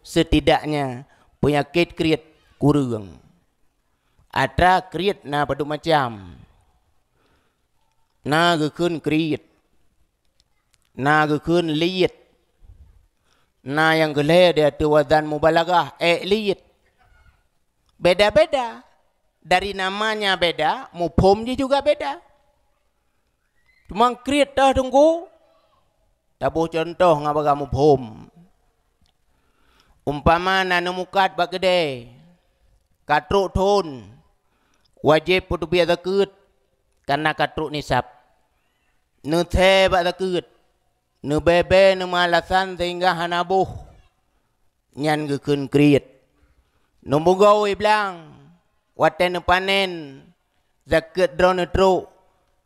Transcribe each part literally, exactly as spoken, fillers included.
Setidaknya peunyakét kriet kureueng. Atra kriet na padub macam. Na geukheun kriet, na geukheun liet, na nyang keu lhèe di ateueh wazan mubalaghah, ék liet. Beda-beda. Dari namanya beda, muphom jih juga beda. Cuma kriet teuh Teungku, taboh cuntoh ngon bagah muphom. Umpama na neumukat bak keudè, ka trok thon, wajéb peuteubiet zakeuet, kareuna ka trok nisab. Neusè bak zakeuet, neubèe-bèe neumaalasan sehingga hana boh, nyan geukheun kriet. Neumeugoe blang, watèe neupanen, zakeuet droeneuh trok,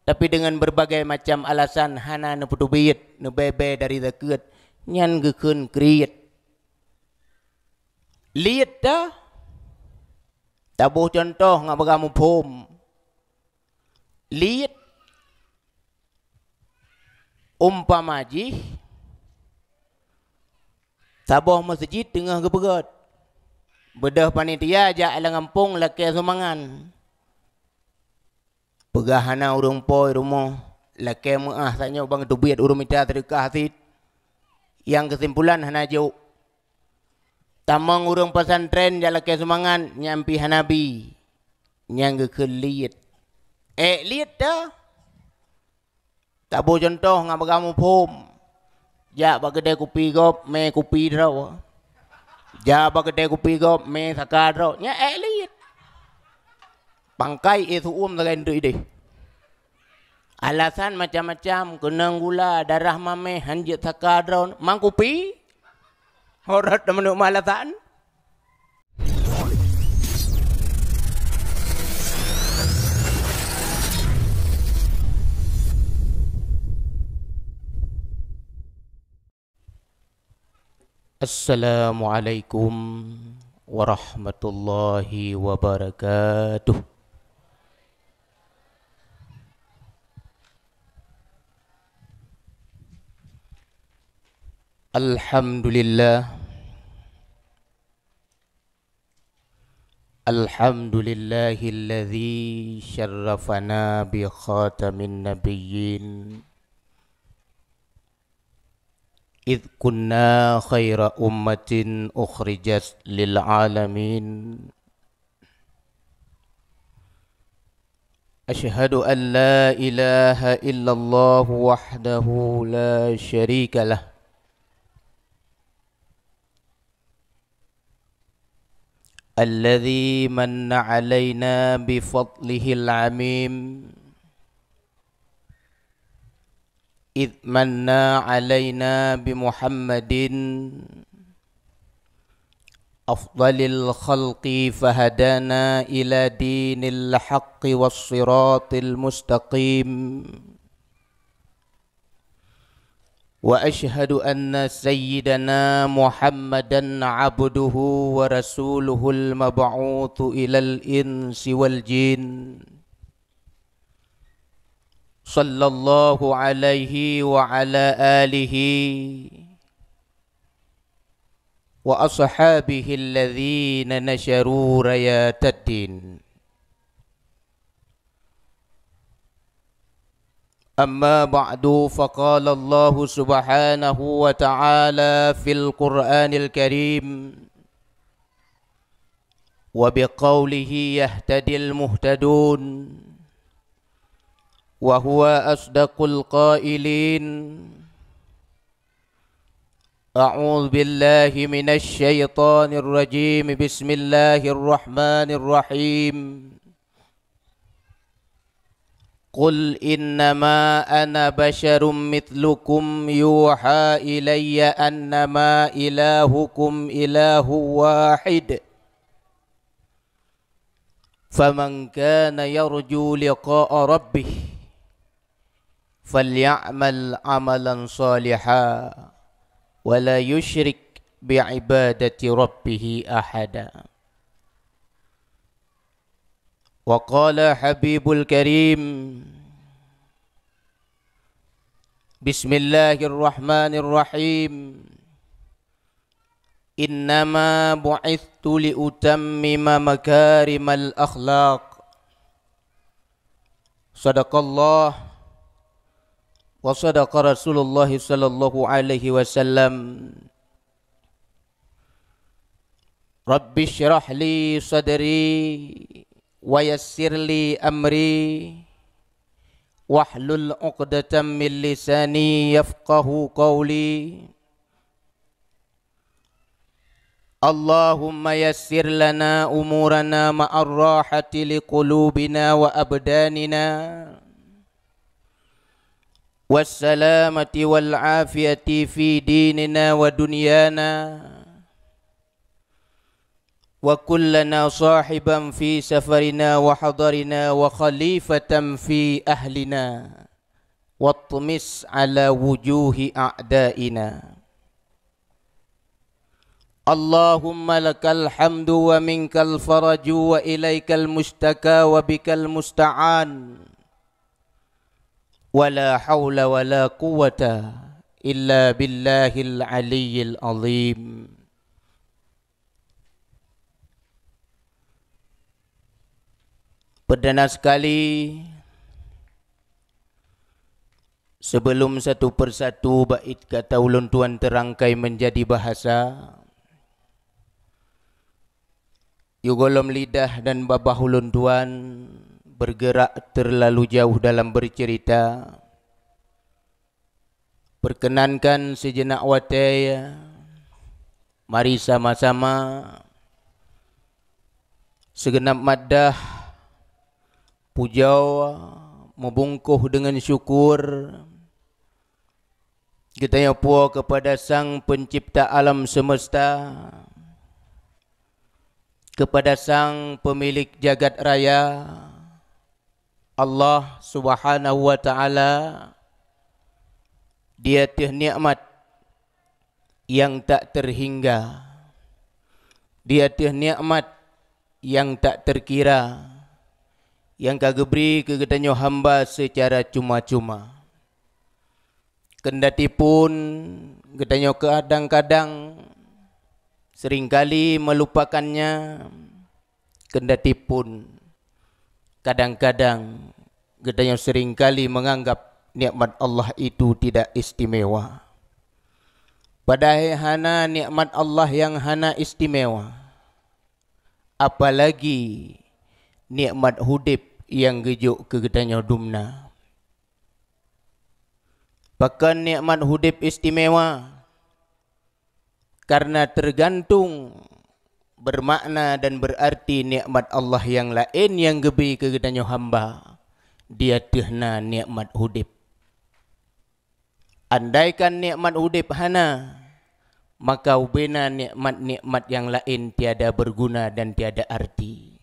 tapi deungon beurbagai macam alasan hana neupeuteubiet, neubèe-bèe dari zakeuet, nyan geukheun kriet. Liet teuh, taboh cuntoh ngon bagah muphom. Liet, umpama jih, saboh meuseujid teungoh geupeugöt. Beudôh panitia jak lam gampông lakèe sumbangan. Peugah hana ureueng po i rumoh, lakèe meu'ah tanyoe ban teubiet ureueng mita seudeukah cit. Nyang keusimpulan hana jok. Tamong ureueng pesantren jak lakèe sumbangan, nyan pih hana bi. Nyan geukheun liet. Ék liet teuh. Taboh cuntoh ngon bagah muphom. Jak bak keudè kupi gob, mè kupi droe. Jak bak keudè kupi gob, mè saka droe. Nyan ék liet. Pangkai éh su'uem sagai nteuk idéh. Alasan macam-macam, keunong gula, darah mamèh, hanjeuet saka droe, mang kupi. Horot meunurot alasan. Assalamualaikum warahmatullahi wabarakatuh. Alhamdulillah. Alhamdulillahilladzi syarrafana bi khatamin nabiyyin, idz kunna khaira ummatin ukhrijat lil alamin. Asyhadu an la ilaha illallah wahdahu la syarikalah. Alladzi manna alaina bi fadlihil amim, idz manna alaina bi Muhammadin afdalil khalqi fahadana ila dinil haqqi was siratil mustaqim. Wa asyhadu anna sayyidana Muhammadan abduhu wa rasuluhul mab'utsu ilal insi wal jin. Sallallahu alaihi wa ala alihi wa ashabihi alladzina nasyaru rayatad din. Amma ba'du, faqala Allahu subhanahu wa ta'ala fil Qur'anil Karim, wa biqaulihi yahtadil muhtadun, wa huwa asdaqul qailin. A'udzu billahi minasy syaithanir rajim. Bismillahirrahmanirrahim. Qul innama ana basyarum mitslukum yuha ilayya annama ilahukum ilahu wahid. Faman kana yarju liqa'a rabbih falya'mal amalan shaliha wa la yusyrik bi'ibadati rabbih ahada. Wa qala Habibul Karim, bismillahirrahmanirrahim. Innama bu'itstu liutammima makarimal akhlaq. Sadaqallah wa sadaqa Rasulullah sallallahu alaihi wasallam. Rabbi shrah li sadri wa yassir li amri wahlul 'uqdatam min lisani yafqahu qawli. Allahumma yassir lana umurana ma'ar rahati li qulubina wa abdanina, wassalamati wal afiyati fi dinina wa dunyana, wa kun lana sahiban fi safarina wa hadarina wa khalifatan fi ahlina, watmis ala wujuhi a'daina. Allahumma lakal hamdu wa minkal faraju wa ilaikal mustaka wa bikal musta'an. Wa la haula wa la quwwata illa billahil aliyyil azim. Perdana sekali, sebelum satu persatu bait kata ulôn tuan terangkai menjadi bahasa, yue gohlom lidah dan babah ulôn tuan bergerak terlalu jauh dalam bercerita. Perkenankan sijenak watée, mari sama-sama segenap maddah, pujoe, meubungkôh deungon syukur geutanyoe puwoe keupada Sang Pencipta alam semesta, keupada Sang Pemilik jagat raya, Allah Subhanahu wa Ta'ala, di ateueh nikmat nyang tak terhingga, di ateueh nikmat nyang tak terkira, nyang ka geubri keu geutanyoe hamba seucara cuma-cuma. Keundati pun geutanyoe kadang-kadang seringkali melupakannya, keundati pun kadang-kadang geutanyoe seringkali menganggap nikmat Allah itu tidak istimewa. Padahai hana nikmat Allah nyang hana istimewa, apalagi nikmat udeb nyang geujok keu geutanyoe dumna. Pakon nikmat udeb istimewa? Karena tergantung, bermakna dan berarti nikmat Allah nyang laén nyang geubri keu geutanyoe hamba, di ateueh na nikmat udeb. Andaikan nikmat udeb hana, maka ubena nikmat-nikmat nyang laén tiada berguna dan tiada arti.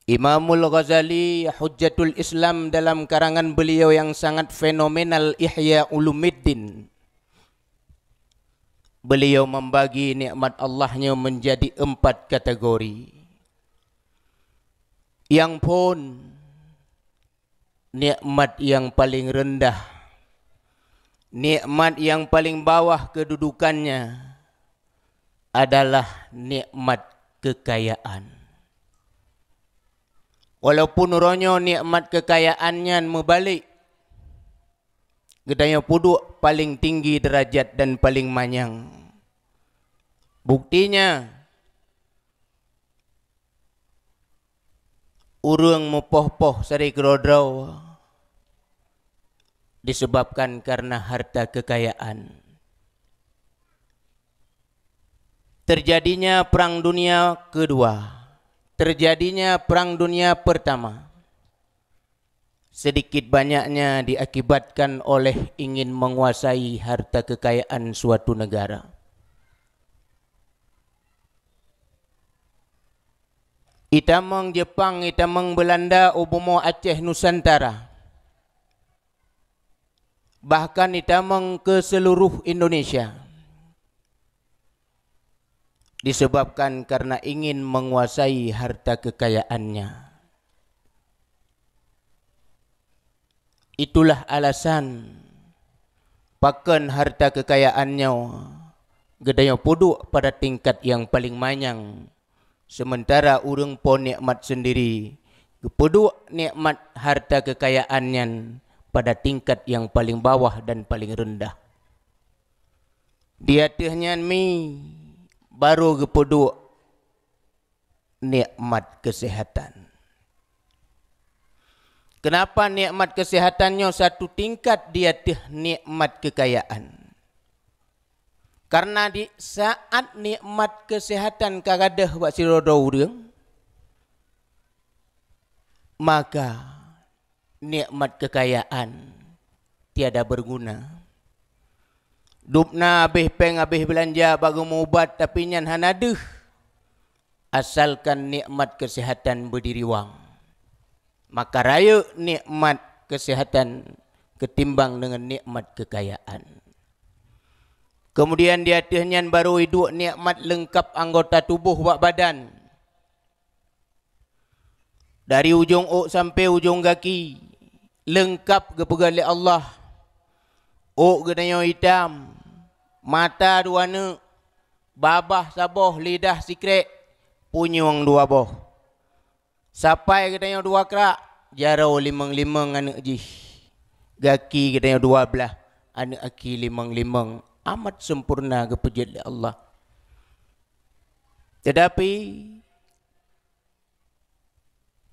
Imamul Ghazali, Hujjatul Islam, dalam karangan beliau yang sangat fenomenal, Ihya Ulumuddin, beliau membagi nikmat Allah nyoe menjadi empat kategori. Nyang phon, nikmat nyang paling rendah, nikmat nyang paling bawah kedudukannya adalah nikmat kekayaan. Walaupun uroe nyoe nikmat kekayaan nyan meubalek, geutanyoe peuduek paling tinggi derajat dan paling manyang. Buktinya, ureuëng meupoh-poh sabe keudroe-droe disebabkan karena harta kekayaan. Terjadinya Perang Dunia Kedua, terjadinya Perang Dunia Pertama, sedikit banyaknya diakibatkan oleh ingin menguasai harta kekayaan suatu negara. Itamong Jepang, itamong Belanda u bumoe Aceh Nusantara, bahkan itamong ke seluruh Indonesia, disebabkan karena ingin menguasai harta kekayaannya. Itulah alasan pakon harta kekayaan nyoe geutanyoe peuduek pada tingkat nyang paleng manyang, seumeuntara ureuëng po nikmat seundiri geupeuduek nikmat harta keukayaan nyan pada tingkat nyang paleng bawah dan paleng reundah. Di ateueh nyan mi barô geupeuduek nikmat keuseuhatan. Keunapa nikmat keuseuhatan nyoe satu tingkat di ateueh nikmat keukayaan? Karena di saat nikmat keuseuhatan ka gadôh bak sidroe-droe ureuëng, maka nikmat keukayaan tiada beuguna. Dubna habéh péng, habéh beulanja bak geumeuubat, tapi nyan hana deuh, asalkan nikmat keuseuhatan beudiriwang. Maka rayeuk nikmat keuseuhatan keutimbang deungon nikmat keukayaan. Keumudian di ateueh nyan barô iduek nikmat leungkab anggota tuboh bak badan. Dari ujong ôk sampoe ujong gaki, leungkab geupeugét lé Allah. Ôk geutanyoe itam, mata dua neuk, babah saboh, lidah sikrék, punyueng dua boh. Sapai geutanyoe dua krak, jaroe limong-limong aneuëk jih. Gaki geutanyoe dua blaih, aneuëk aki limong-limong. Amat sempurna geupeujeuet lé Allah. Tetapi,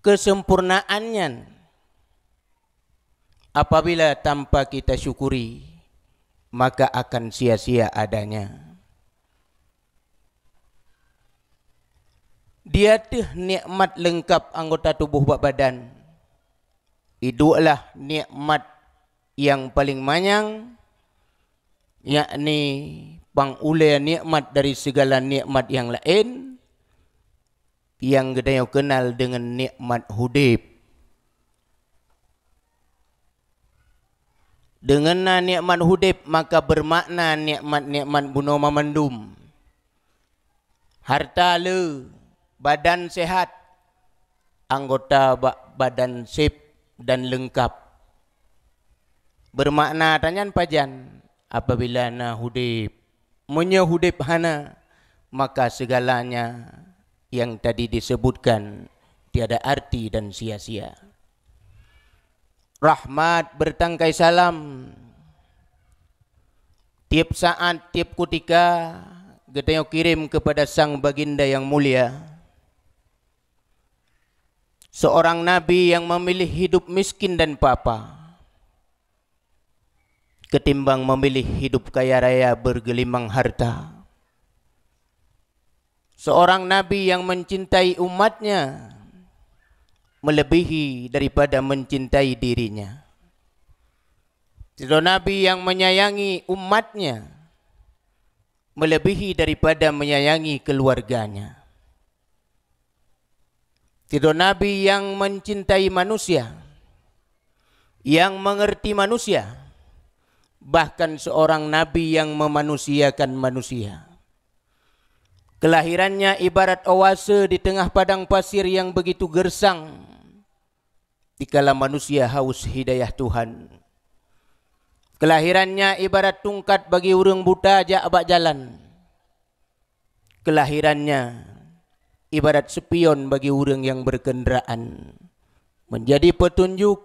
kesempurnaan nyan, apabila tanpa kita syukuri, maka akan sia-sia adanya. Di ateueh nikmat leungkab anggota tuboh bak badan, idueklah nikmat nyang paleng manyang, yakni pang ulée nikmat dari sigala nikmat nyang laén, nyang geutanyoe keunal deungon nikmat udeb. Deungon na nikmat udeb, maka beumakna nikmat-nikmat bunoe mamandum. Harta le, badan sehat, anggota bak badan sép dan leungkab. Beumakna tanyan pajan? Apabila na udeb. Meunyoe udeb hana, maka segalanya yang tadi disebutkan tiada arti dan sia-sia. Rahmat beurtangkai salam tieb saát, tieb kutika geutanyoe kirém keupada Sang Baginda nyang mulia, seurang nabi nyang meumiléh hidup miskin dan papa, keutimbang meumiléh hidup kaya raya beurgeulimang harta. Seurang nabi nyang meucintai umat-Nya meuleubihi daripada meucintai diri-Nya. Sidroe nabi nyang meunyayangi umat-Nya meuleubihi daripada meunyayangi keuluwarga-Nya. Sidroe nabi nyang meucintai manusia, nyang meungeurti manusia, bahkan seurang nabi nyang meumanusiakan manusia. Keulahiran-Nya ibarat oase di teungoh padang pasir nyang beugitu geursang, dikala manusia haus hidayah Tuhan. Keulahiran-Nya ibarat tungkat bagi ureuëng buta jak bak jalan. Keulahiran-Nya ibarat seupion bagi ureuëng nyang beurkeundraan, meunjadi peutunjok,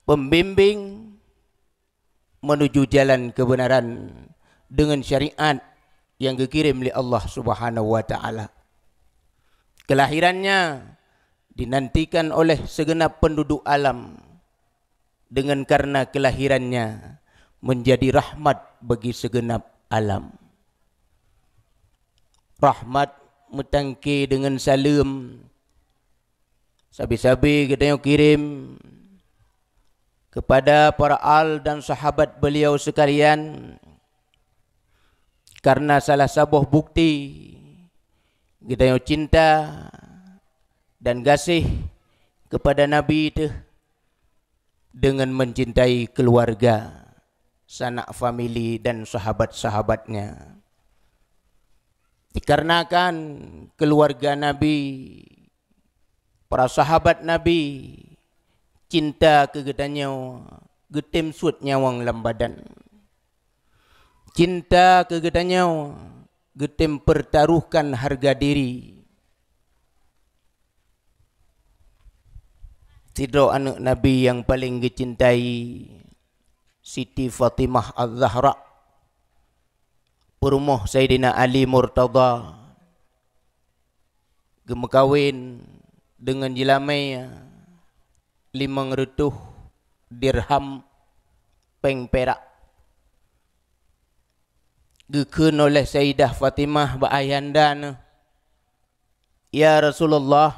peubimbéng meunuju jalan keubeunaran deungon syariat nyang geukirém lé Allah Subhanahu wa Ta'ala. Keulahiran-Nya dinantikan oleh sigeunab peunduduek alam, deungon kareuna keulahiran-Nya meunjadi rahmat bagi sigeunab alam. Rahmat meutangke deungon saleuem sabe-sabe geutanyoe kirém keupada para al dan sahabat beuliau seukalian, kareuna salah saboh bukti geutanyoe cinta dan gaséh keupada Nabi teuh deungon meucintai keuluwarga, sanak famili dan sahabat-sahabat-Nya. Dikarenakan keuluwarga Nabi, para sahabat Nabi, cinta keu geutanyoe geutem suet nyawöng lam badan. Cinta keu geutanyoe geutem peutaruhkan hareuga diri. Sidroe aneuëk Nabi nyang paleng geucintai, Siti Fatimah Az-Zahra, peurumoh Saidina Ali Murtadha, geumeukawen deungon jeulamé limong reutôh dirham péng pirak. Geukheun oleh Saidah Fatimah bak ayahanda neuh, "Ya Rasulullah,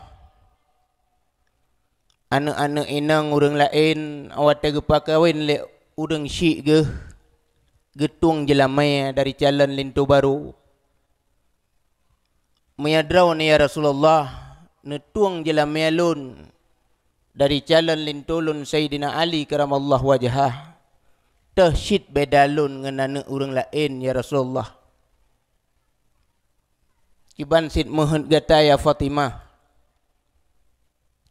aneuëk-aneuëk inong ureuëng laén watée geupakawen lé ureuëng syiek geuh, geutueng jeulamé dari calon linto barô. Meunyoe droeneuh, ya Rasulullah, neutueng jeulamé lôn dari calon linto lôn Saidina Ali karamallahu wajhah, teuh cit beda lôn ngon aneuëk ureuëng laén, ya Rasulullah." "Kiban cit meuheuét gata, ya Fatimah.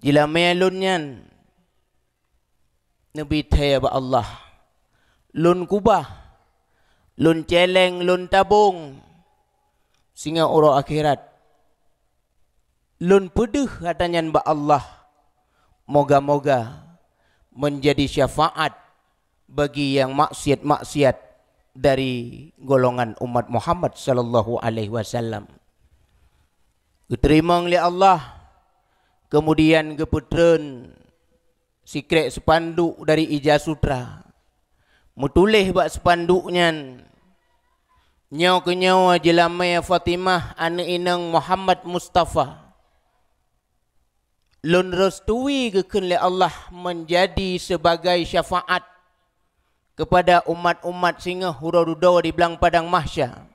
Jeulamé lôn nyan neubi thée bak Allah. Lôn kubah, lôn céléng, lôn tabong singoh uroe akhirat. Lôn peudeuh ata nyan bak Allah. Moga-moga meunjadi syafaat bagi nyang maksiat-maksiat dari golongan umat Muhammad sallallahu alaihi wasallam." Geuteurimong lé Allah, keumudian geupeutreun sikrék seupanduk dari ija sutra. Meutuléh bak seupanduk nyan, "Nyoe keuh nyoe jeulamé Fatimah aneuëk inong Muhammad Mustafa. Lôn reustui geukheun lé Allah meunjadi seubagai syafaat keupada umat-umat singoh uroe dudoe di blang padang mahsya."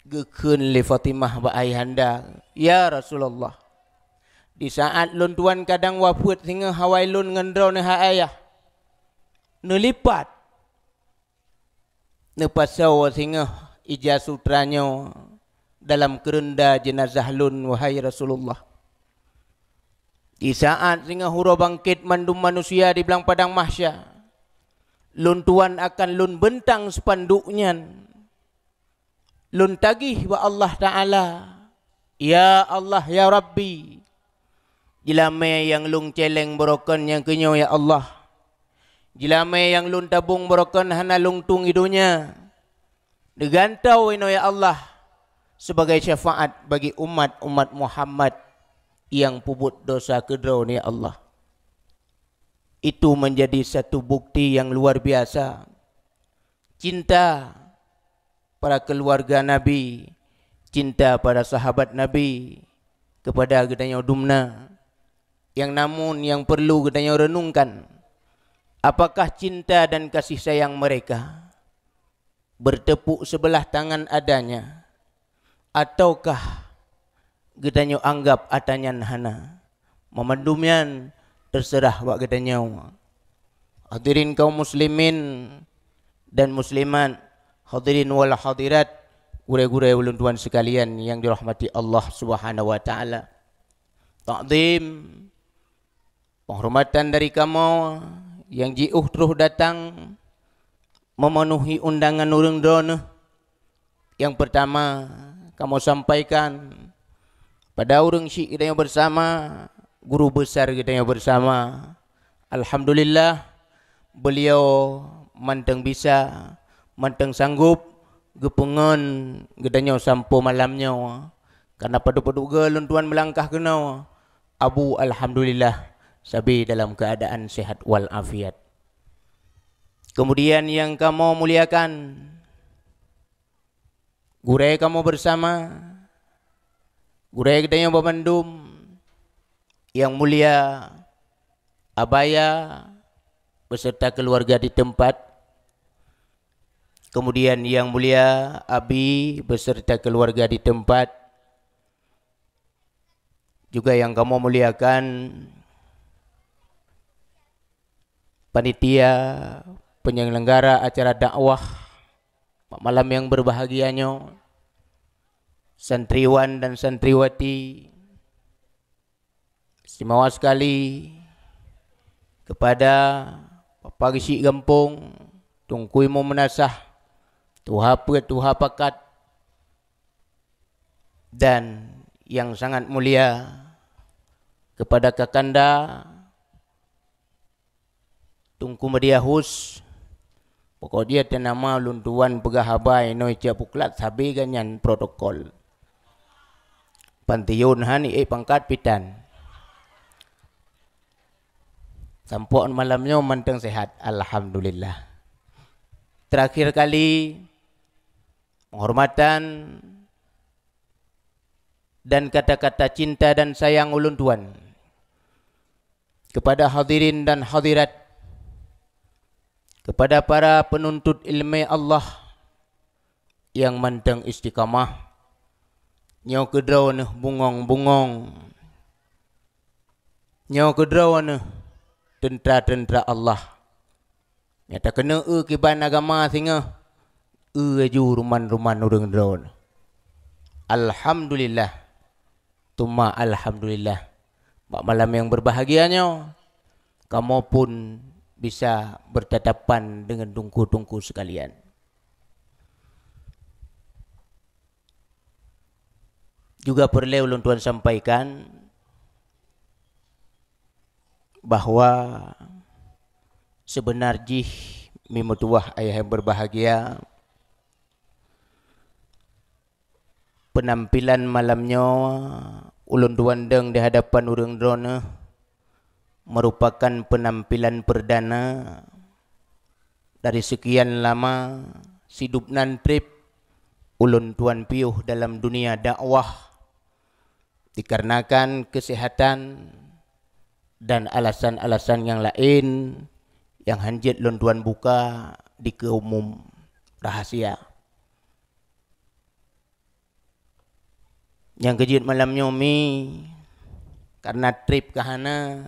Geukheun lé Fatimah bak ayahanda, "Ya Rasulullah, di saát lôn tuan kadang wafeuet singoh awai lôn ngon droeneuh hai ayah, neulipat, neupasoe singoh ija sutra nyoe dalam keureunda jeunazah lôn, wahai Rasulullah. Di saát singoh uroe bangkét mandum manusia di blang padang mahsya, lôn tuan akan lôn beuntang seupanduk nyan. Lôn tagih bak Allah Ta'ala, 'Ya Allah, ya Rabbi, jeulamé nyang lôn céléng barokon nyang keuh nyoe, ya Allah. Jeulamé nyang lôn tabong barokon hana lôn tueng i donya. Neugantoe inoe, ya Allah, seubagai syafaat bagi umat-umat Muhammad nyang peubuet desya keu droeneuh, ya Allah.'" Itu menjadi satu bukti yang luar biasa. Cinta para keluarga Nabi, cinta para sahabat Nabi kepada geutanyoe dumna. Nyang namun nyang perlu geutanyoe renungkan, apakah cinta dan kasih sayang mereka bertepuk sebelah tangan adanya, ataukah geutanyoe anggap ata nyan hana? Meumandum nyan teuseurah bak geutanyoe. Hadirin kaum muslimin dan muslimat, hadirin wal hadirat, gurée-gurée ulôn tuan sekalian yang dirahmati Allah Subhanahu wa Ta'ala. Takzim, penghormatan dari kamoe nyang jiôh troh datang memenuhi undangan ureuëng droeneuh. Nyang peurtama, kamoe sampaikan pada ureuëng syiek geutanyoe beusama, guru besar geutanyoe beusama. Alhamdulillah, beliau mantong bisa, mantong sanggob geupeungon geutanyoe sampoe malam nyoe. Karna padub-padub goe lôn tuan meulangkah keunoe, Abu alhamdulillah sabe dalam keuadaan sehat wal afiat. Keumudian nyang kamoe muliakan, gurée kamoe beusama, gurée geutanyoe banmandum, nyang mulia Abaya beserta keuluwarga di teumpat, keumudian nyang mulia Abi beserta keuluwarga di teumpat, juga nyang kamoe muliakan panitia peunyelenggara acara dakwah bak malam nyang beubahgia nyoe, santriwan dan santriwati, istimewa sekali kepada Bapak Geuchik Gampông, Teungku Imum Meunasah, tuha peuet, tuha pakat, dan yang sangat mulia kepada Kakanda Teungku Media Hus, pokok jih teunama ulôn tuan peugah haba inoe cak buklat sabe gobnyan protokol. Pantiun han ék pangkat pitan. Sampoe malam nyoe mantong sehat, alhamdulillah. Terakhir kali, penghormatan dan kata-kata cinta dan sayang ulôn tuan kepada hadirin dan hadirat, kepada para penuntut ilmu Allah nyang mantong istiqamah. Nyoe keudroe neuh bungong-bungong. Nyoe keudroe neuh teuntara-teuntara Allah. Nyata keuneuk eu kiban agama singoh, eu laju ruman-ruman ureuëng droe. Alhamdulillah. Teuma alhamdulillah, bak malam nyang berbahagia nyoe, kamoe pun bisa bertatapan dengan teungku-teungku sekalian. Juga peureulée ulôn tuan sampaikan bahwa seubeuna jih mi meutuwah ayah nyang berbahagia, penampilan malam nyoe ulôn tuan dong di hadapan ureuëng droeneuh merupakan penampilan perdana dari sekian lama sidub nan treb ulôn tuan piôh dalam dunia dakwah, dikarenakan kesehatan dan alasan-alasan nyang laén nyang hanjeuet lôn tuan buka dikeue umum, rahasia. Nyang keujeuet malam nyoe mi, karena treb ka hana,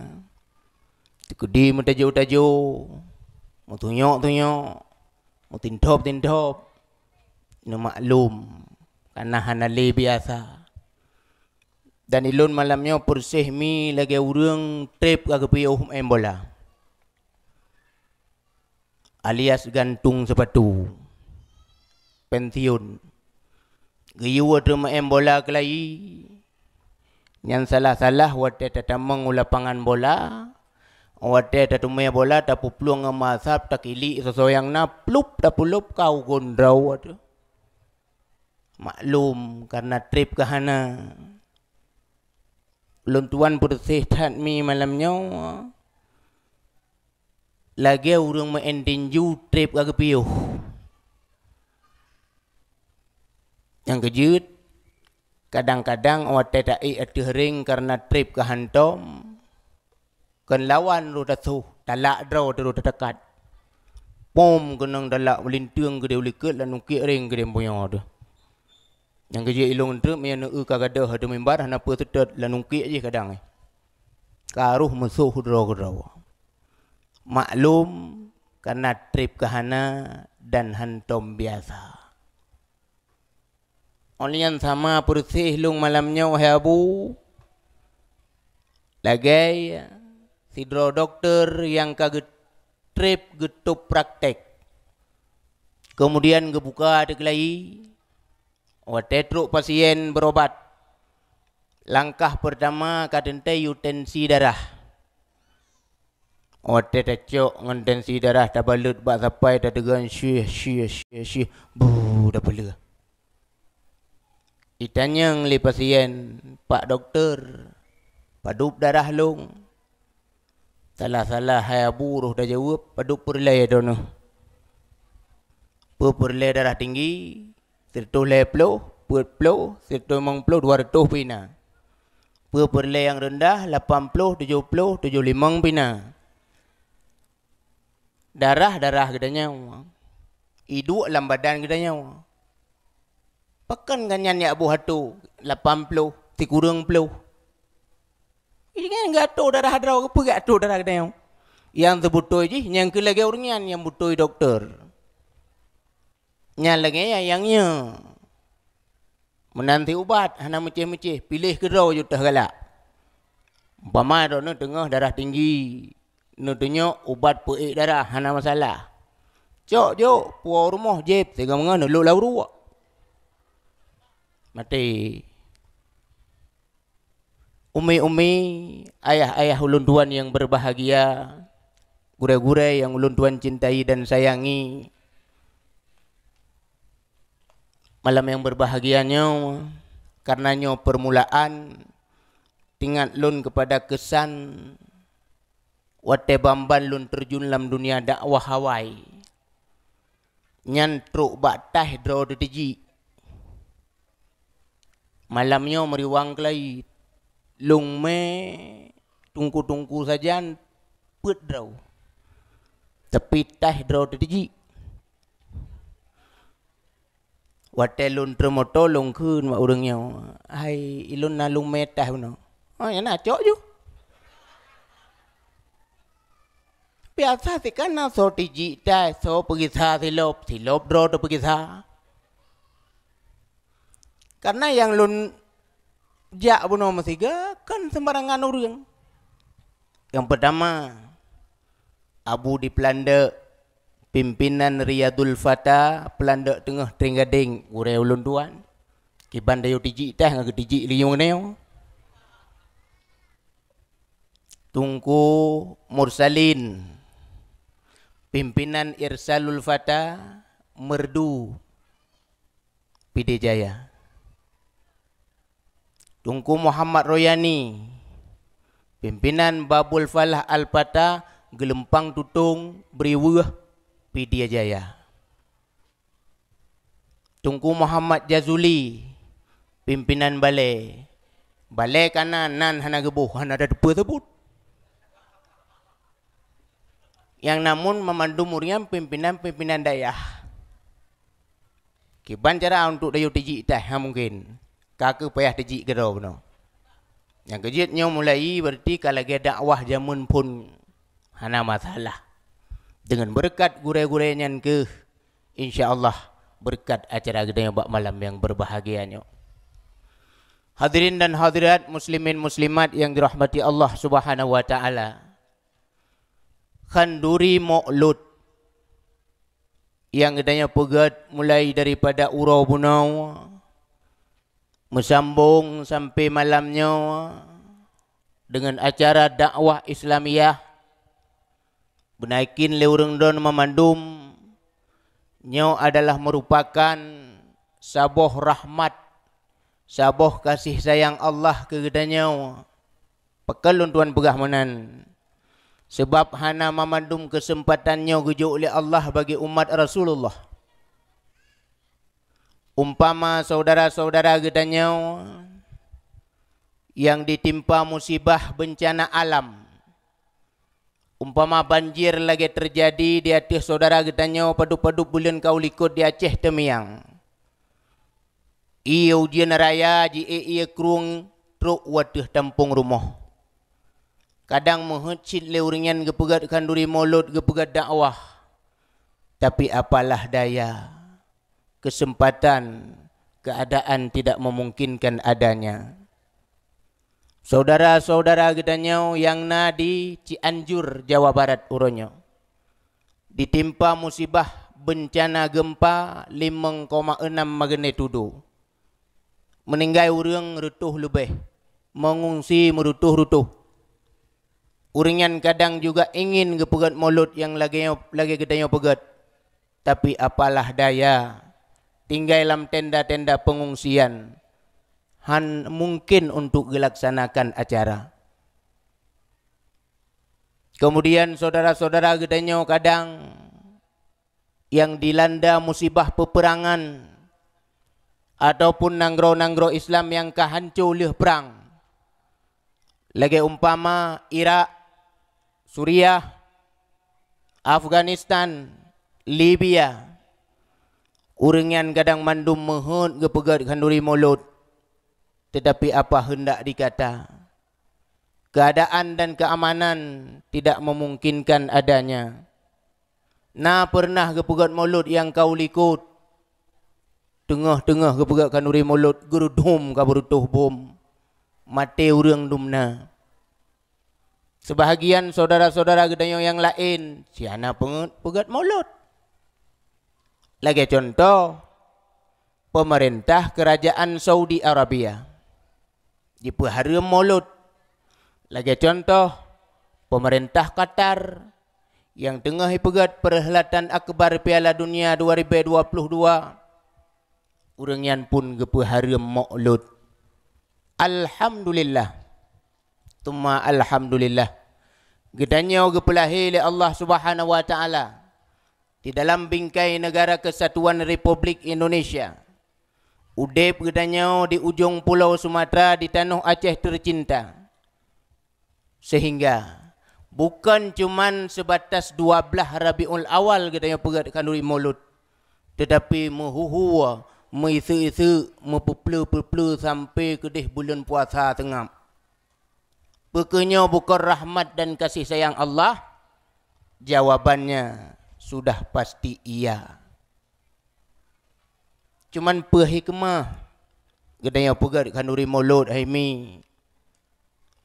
teukeudi meutajo-tajo, meutunyok-tunyok, meutinthop-tinthop, neumaklum, karena hana lé biasa. Dan ilôn malam nyoe peureséh mi lagée ureuëng treb ka geupiôh meu'en bola, alias gantung seupatu, pensiun. Geuyue teumeu'en bola keulayi, nyan salah-salah watée tatamong u lapangan bola, watée tateumé bola, tapeuplueng ngon masa, takilik soe-soe nyang na, plup, tapulop, ka ugon droe teuh. Maklum, karena treb ka hana. Lôn tuan peureséh that mi malam nyoe, lagée ureuëng meu'en tinju treb ka geupiôh. Nyang keujeuet, kadang-kadang watée taék ateueh ring karena treb ka hantom, kon lawan roh tasoh, talak droe teuh roh tatakat. Pom keunong talak, linteung keudeh u likot, lam nungkek ring keudeh meunyoe teuh. Nyang keujeuet ilôn treuk meunyoe neu-eu ka gadôh ateueh mimbar hana peue seutôt, lam nungkek jih kadang, eh. Ka roh musoh droe keudroe. Maklum, karena treb ka hana dan hantom biasa. Óh lheueh nyan sama peureséh lôn malam nyoe, wahai Abu, lagée sidroe dokto nyang ka geutreb geutôb praktek, keumudian geubuka ateueh keulayi. Watée trok pasien beurobat, langkah peurtama ka teuntée yue tensi darah. Watée tacok ngon tensi darah tabalot bak sapai, tateugon syih, syih, syih, syih, bu, tapeuleueh. Itanyong lé pasien, "Pak dokto, padub darah lôn?" Salah-salah hai Abu roh tajaweueb, "Padub peureulée droeneuh?" "Peu peureulée darah tinggi, sireutoh lhée ploh, peuet ploh, sireutoh limong ploh, dua reutôh pih na. Peu peureulée nyang reundah, lapan ploh, tujoh ploh, tujoh limong pih na. Darah-darah geutanyoe, iduek lam badan geutanyoe. Pakon gobnyan jak boh atô lapan ploh, sikureueng ploh?" Nyan geuatô darah droe, keupeue geuatô darah geutanyoe? Nyang teubeutôi jih, nyang keu lagée ureuëng nyan nyang beutôi dokto. Nyan lagée nyan nyang nyoe. Meunan sit ubat hana meucéh-meucéh, piléh keudroe jeuet teuh galak. Umpama droeneuh teungoh darah tinggi, neutunyok ubat peuék darah hana masalah. Cok jok, puwoe rumoh jép, sigoe meungon neulok lam uruek. Maté. Umi-umi, ayah-ayah ulôn tuan yang berbahagia, gurée-gurée yang ulôn tuan cintai dan sayangi, malam yang berbahagia nyoe, karena nyoe permulaan, teuingat lôn kepada kesan watée ban-ban lôn terjun lam dunia dakwah awai. Nyan trok bak taih droe teutijik. Malam nyoe meuriwang keulayi, lôn mé tungku-tungku sajan peuet droe, tapi taih droe teutijik. Watée lôn treumeuto lôn kheun bak ureuëng nyoe, "Hai, ilôn na lôn mé taih bunoe." "Oh, nyang na cok ju." Biasa sih kan na soe tijik taih, soe peugisa silop, silop droe teupeugisa. Karena nyang lôn jak bunoe meusiga kan sembarangan ureuëng. Nyang pertama, Abu di Peulandek, pimpinan Riyadul Fata, Peulandek Teungoh Trienggadeng, gurée ulôn tuan. Kiban dayuh tijik taih ngon geutijik linyueng nyoe. Teungku Mursalin, pimpinan Irsalul Fata, Merdu, Pidie Jaya. Teungku Muhammad Royani, pimpinan Babul Falah Al-Fata, Geulumpang Tutong, Briweueh, Pidie Jaya. Teungku Muhammad Jazuli, pimpinan balée. Balée kana nan hana geuboh, hana tateupeue seubut. Nyang na meunan mandum ureuëng nyan pimpinan-pimpinan dayah. Kiban cara untuk dayuh tijik taih, ha, mungken. Ka keuh payah tijik keudroe bunoe. Nyang keujeuet nyoe mulai berarti ka lagée dakwah jameun phon hana masalah. Deungon beureukat gurée-gurée nyan keuh, insya Allah, beureukat acara geutanyoe bak malam nyang beureubahagia nyoe. Hadirin dan hadirat, muslimin muslimat yang dirahmati Allah Subhanahu wa Ta'ala. Khanduri Maulud nyang geutanyoe peugét mulai daripada uroe bunoe meusambong sampoe malam nyoe deungon acara dakwah Islamiyah, beuna yakin lé ureuëng droeneuh meumandum nyoe adalah meurupakan saboh rahmat, saboh kasih sayang Allah keu geutanyoe. Pakon lôn tuan peugah meunan? Sabab hana meumandum keuseumpatan nyoe geujok lé Allah bagi umat Rasulullah. Umpama syedara-syedara geutanyoe nyang ditimpa musibah beuncana alam, umpama banjir lagée teujadi di ateueh syedara geutanyoe padub-padub buleuen ka u likot di Aceh Teumiang. Ie ujeuen raya jiék ie krueng trok u ateueh tampông rumoh. Kadang meuheuét cit lé ureuëng nyan geupeugét khanduri mulod, geupeugét dakwah. Tapi apalah daya, keuseumpatan, keuadaan tidak memungkinkan adanya. Syedara-syedara geutanyoe nyang na di Cianjur, Jawa Barat uroe nyoe, ditimpa musibah beuncana geumpa limong koma enam magnitudo. Meuninggai ureuëng reutôh leubeh, meungungsi meureutôh-reutôh. Ureuëng nyan kadang juga ingin geupeugét mulod nyang lagée, lagée geutanyoe peugét. Tapi apalah daya, tinggai lam tenda-tenda peungungsian, hana mungken untuk geulaksanakan acara. Keumudian syedara-syedara geutanyoe kadang nyang dilanda musibah peupeurangan ataupun nanggroe-nanggroe Islam nyang ka hanco lheueh prang, lagée umpama Irak, Suriah, Afghanistan, Libya. Ureuëng nyan kadang mandum meuheuét geupeugét khanduri mulod, teutapi apa heundak dikata, keuadaan dan keuamanan tidak memungkinkan adanya. Na peureunah geupeugét mulod nyang ka u likot, teungoh-teungoh geupeugét khanduri mulod, geureudhom ka beureutôh bom, maté ureuëng dumna. Seubahagian syedara-syedara geutanyoe nyang laén, si hana peugét, peugét mulod. Lagée contoh, pemerintah Kerajaan Saudi Arabia jipeuhareuem Maulud. Lagée contoh, pemerintah Qatar nyang teungoh ipeugét peurheulatan akbar Piala Dunia dua ribu dua puluh dua, ureuëng nyan pun geupeuhareuem Maulud. Alhamdulillah. Tsumma alhamdulillah. Geutanyoe geupeulahé lé Allah Subhanahu wa Ta'ala di dalam bingkai Negara Kesatuan Republik Indonesia. Udeb geutanyoe di ujong pulo Sumatera di tanoh Aceh tercinta. Sehingga, bukon cuman seubatas dua blaih Rabiul Awal geutanyoe peugét khanduri Maulud, teutapi meuhuhu, meuiseuk-iseuk, meupeupleu-peupleu sampoe keudeh buleuen puasa seungab. Peu kheueh nyoe bukon rahmat dan kasih sayang Allah? Jawabannya sudah pasti iya. Cuman peue hikmah geutanyoe peugét khanduri Maulud hai mi?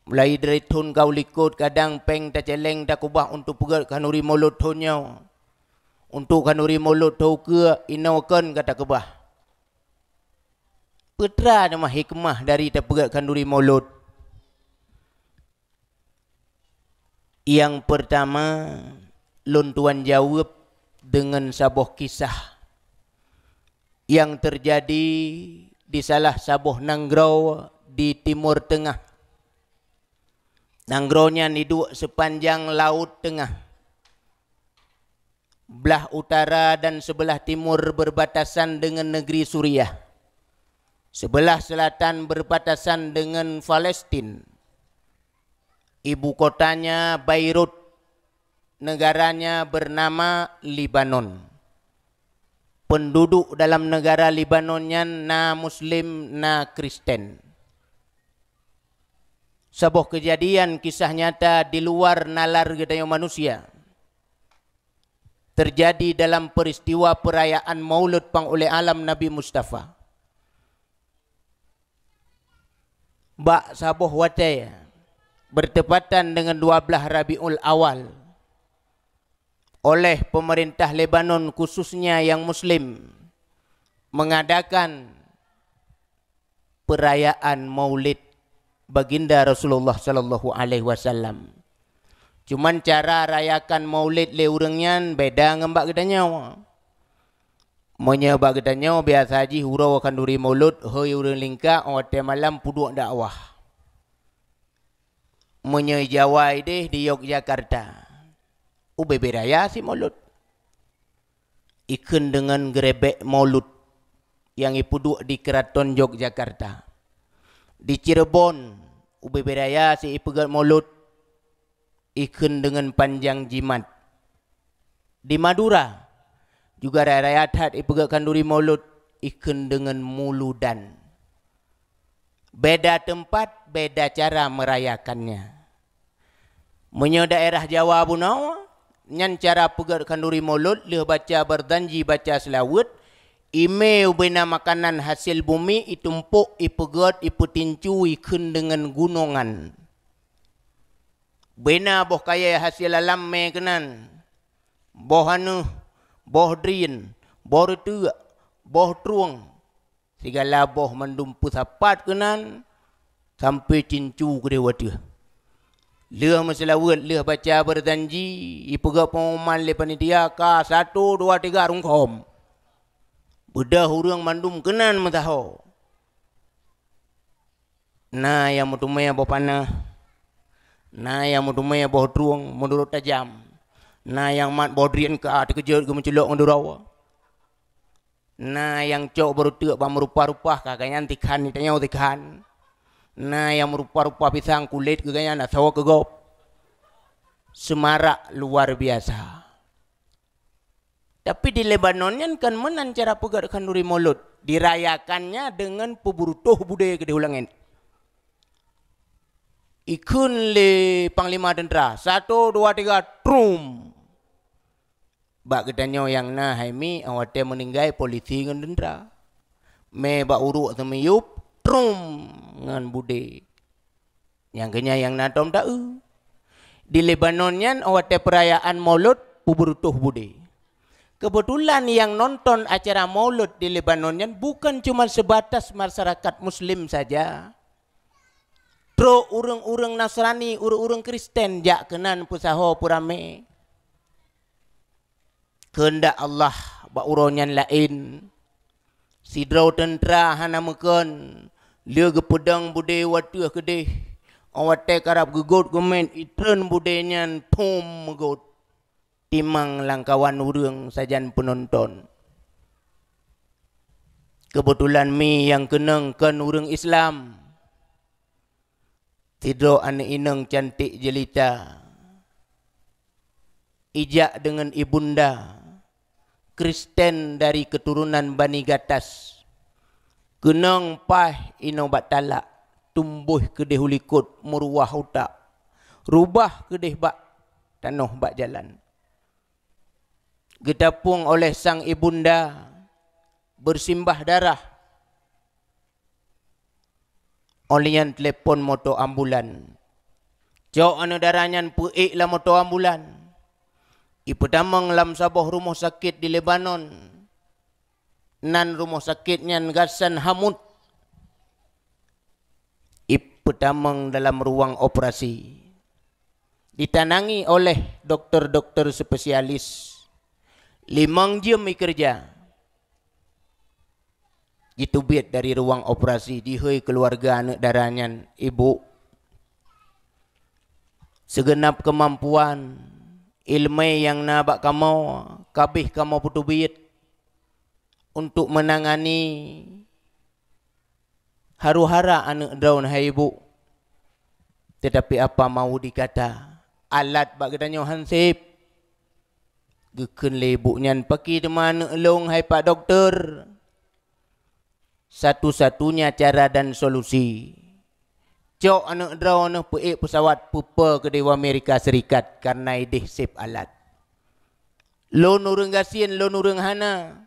Mulai dari thon ka u likot kadang péng tacéleng takeubah untuk peugét khanduri Maulud thon nyoe. Untuk khanduri Maulud thon ukeue inoe kon ka takeubah. Peue teuma hikmah dari tapeugét khanduri Maulud? Nyang peurtama, lôn tuan jaweueb deungon saboh kisah nyang teujadi di salah saboh nanggroe di Timur Teungah. Nanggroe nyan iduek seupanjang Laôt Teungah. Blah utara dan seubeulah timur beurbatasan deungon neugri Suriah. Seubeulah seulatan beurbatasan deungon Palestin. Ibu kotanya Beirut, negaranya bernama Libanon. Penduduk dalam negara Libanon nyan na Muslim, na Kristen. Saboh keujadian kisah nyata di luar nalar geutanyoe manusia. Teujadi dalam peuristiwa peurayaan Maulud Pangulée Alam Nabi Mustafa. Bak saboh watée, beurteupatan deungon dua blaih Rabiul Awal, oleh peumeurintah Lebanon, khususnya nyang Muslim, mengadakan peurayaan Maulid Baginda Rasulullah sallallahu alaihi wasallam. Cuman cara rayakan Maulid lé ureuëng nyan beda ngon bak geutanyoe. Meunyoe bak geutanyoe biasa jih uroe khanduri Maulud, hôi ureuëng lingka, watée malam peuduek dakwah. Meunyoe Jawa ideh di Yogyakarta, ubé-bé raya si Maulud. Ikheun deungon geurebek Maulud nyang ipeuduek di Keraton Yogyakarta. Di Cirebon, ubé-bé raya si ipeugét Maulud, ikheun deungon panjang jimat. Di Madura, juga raya-raya that ipeugét khanduri Maulud, ikheun deungon muludan. Beda teumpat, beda cara meurayakannya. Meunyoe daerah Jawa bunoe, nyan cara peugét khanduri Maulud lheueh baca beurjanji baca seulaweuet, imé ubéna makanan hasil bumi itumpok, ipeugét, ipeutincu, ikheun deungon gunongan. Béna boh kayée hasil alam mé keunan, boh aneuëh, boh drien, boh reuteuk, boh trueng, sigala boh mandum peusapat keunan, sampoe cincu keudeh wateueh. Lheueh meuseulaweuet, lheueh baca beurjanji, ipeugét peungumuman lé panitia ka satu, dua, tiga rungkhom. Beudôh ureuëng mandum keunan meusaho. Na nyang meuteumé boh panah, na nyang meuteumé boh trueng meunurot tajam, na nyang mat boh drien ka teukeujot geumeuculok ngon duroe, na nyang cok beureuteuk bak meurupa-rupa ka geuhnyan tikhan, tanyoe tikhan, na nyang meurupa-rupa pisang kulét geuhnyan asoe keu gob. Seumarak luar biasa. Tapi di Lebanon nyan kan meunan cara peugét khanduri Maulud, dirayakannya dengan peuburutoh budé keudeh u langét. Ikheun lé panglima teuntra, satu, dua, tiga, trum! Bak geutanyoe nyang na hai mi, watée meuninggai polisi ngon teuntra. Mé bak uruek seumiyueb, trum! Ngon budé. Nyang keunyan nyang na tom taeu. Di Lebanon nyan watée peurayaan Maulud peuburutoh budé. Keubeutulan nyang nonton acara Maulud di Lebanon nyan bukon cuma seubatas masyarakat Muslim saja. Trok ureuëng-ureuëng Nasrani, ureuëng-ureuëng Kristen jak keunan peusaho peuramé. Keundak Allah bak uroe nyan laén. Sidroe teuntra hana meukon, lheueh geupeudong budé u ateueh keudeh. Óh watée karab geugôt geumét, itreun budé nyan phom meugot. Timang lamkawan ureuëng sajan peunonton. Keubeutulan mi nyang keunong kon ureuëng Islam. Sidroe aneuëk inong cantik jelita, ijak deungon ibunda, Kristen dari keuturonan Bani Gatas. Keunong paih inoe bak talak, tumbôh keudeh u likot meuruwah utak, rubah keudeh bak tanoh bak jalan. Geutapông oleh sang ibunda, beusimbah darah. Óh lheueh nyan telepon moto ambulan. Cok aneuëk dara nyan peuék lam moto ambulan. Ipeutamong lam saboh rumoh sakét di Lebanon. Nan rumoh sakét nyan Ghassan Hamud. Ipeutamong dalam ruang operasi. Ditanangi oleh dokter-dokter spesialis. Limong jeuem ikeureuja. Jiteubiet dari ruang operasi, jihôi keuluwarga aneuëk dara nyan, "Ibu, seugeunab keumampuan iéleumé nyang na bak kamoe ka abéh kamoe peuteubiet untuk meunangani haru-hara aneuëk droeneuh hai ibu. Teutapi apa mau dikata, alat bak geutanyoe han sép." Geukheun lé ibu nyan, "Pakri teuma aneuëk lôn hai pak dokter? Satu-satunya cara dan solusi, cok aneuëk droeneuh peuék peusawat peupo keudeh u Amerika Serikat, kareuna ideh sép alat. Lôn ureuëng gasien, lôn ureuëng hana."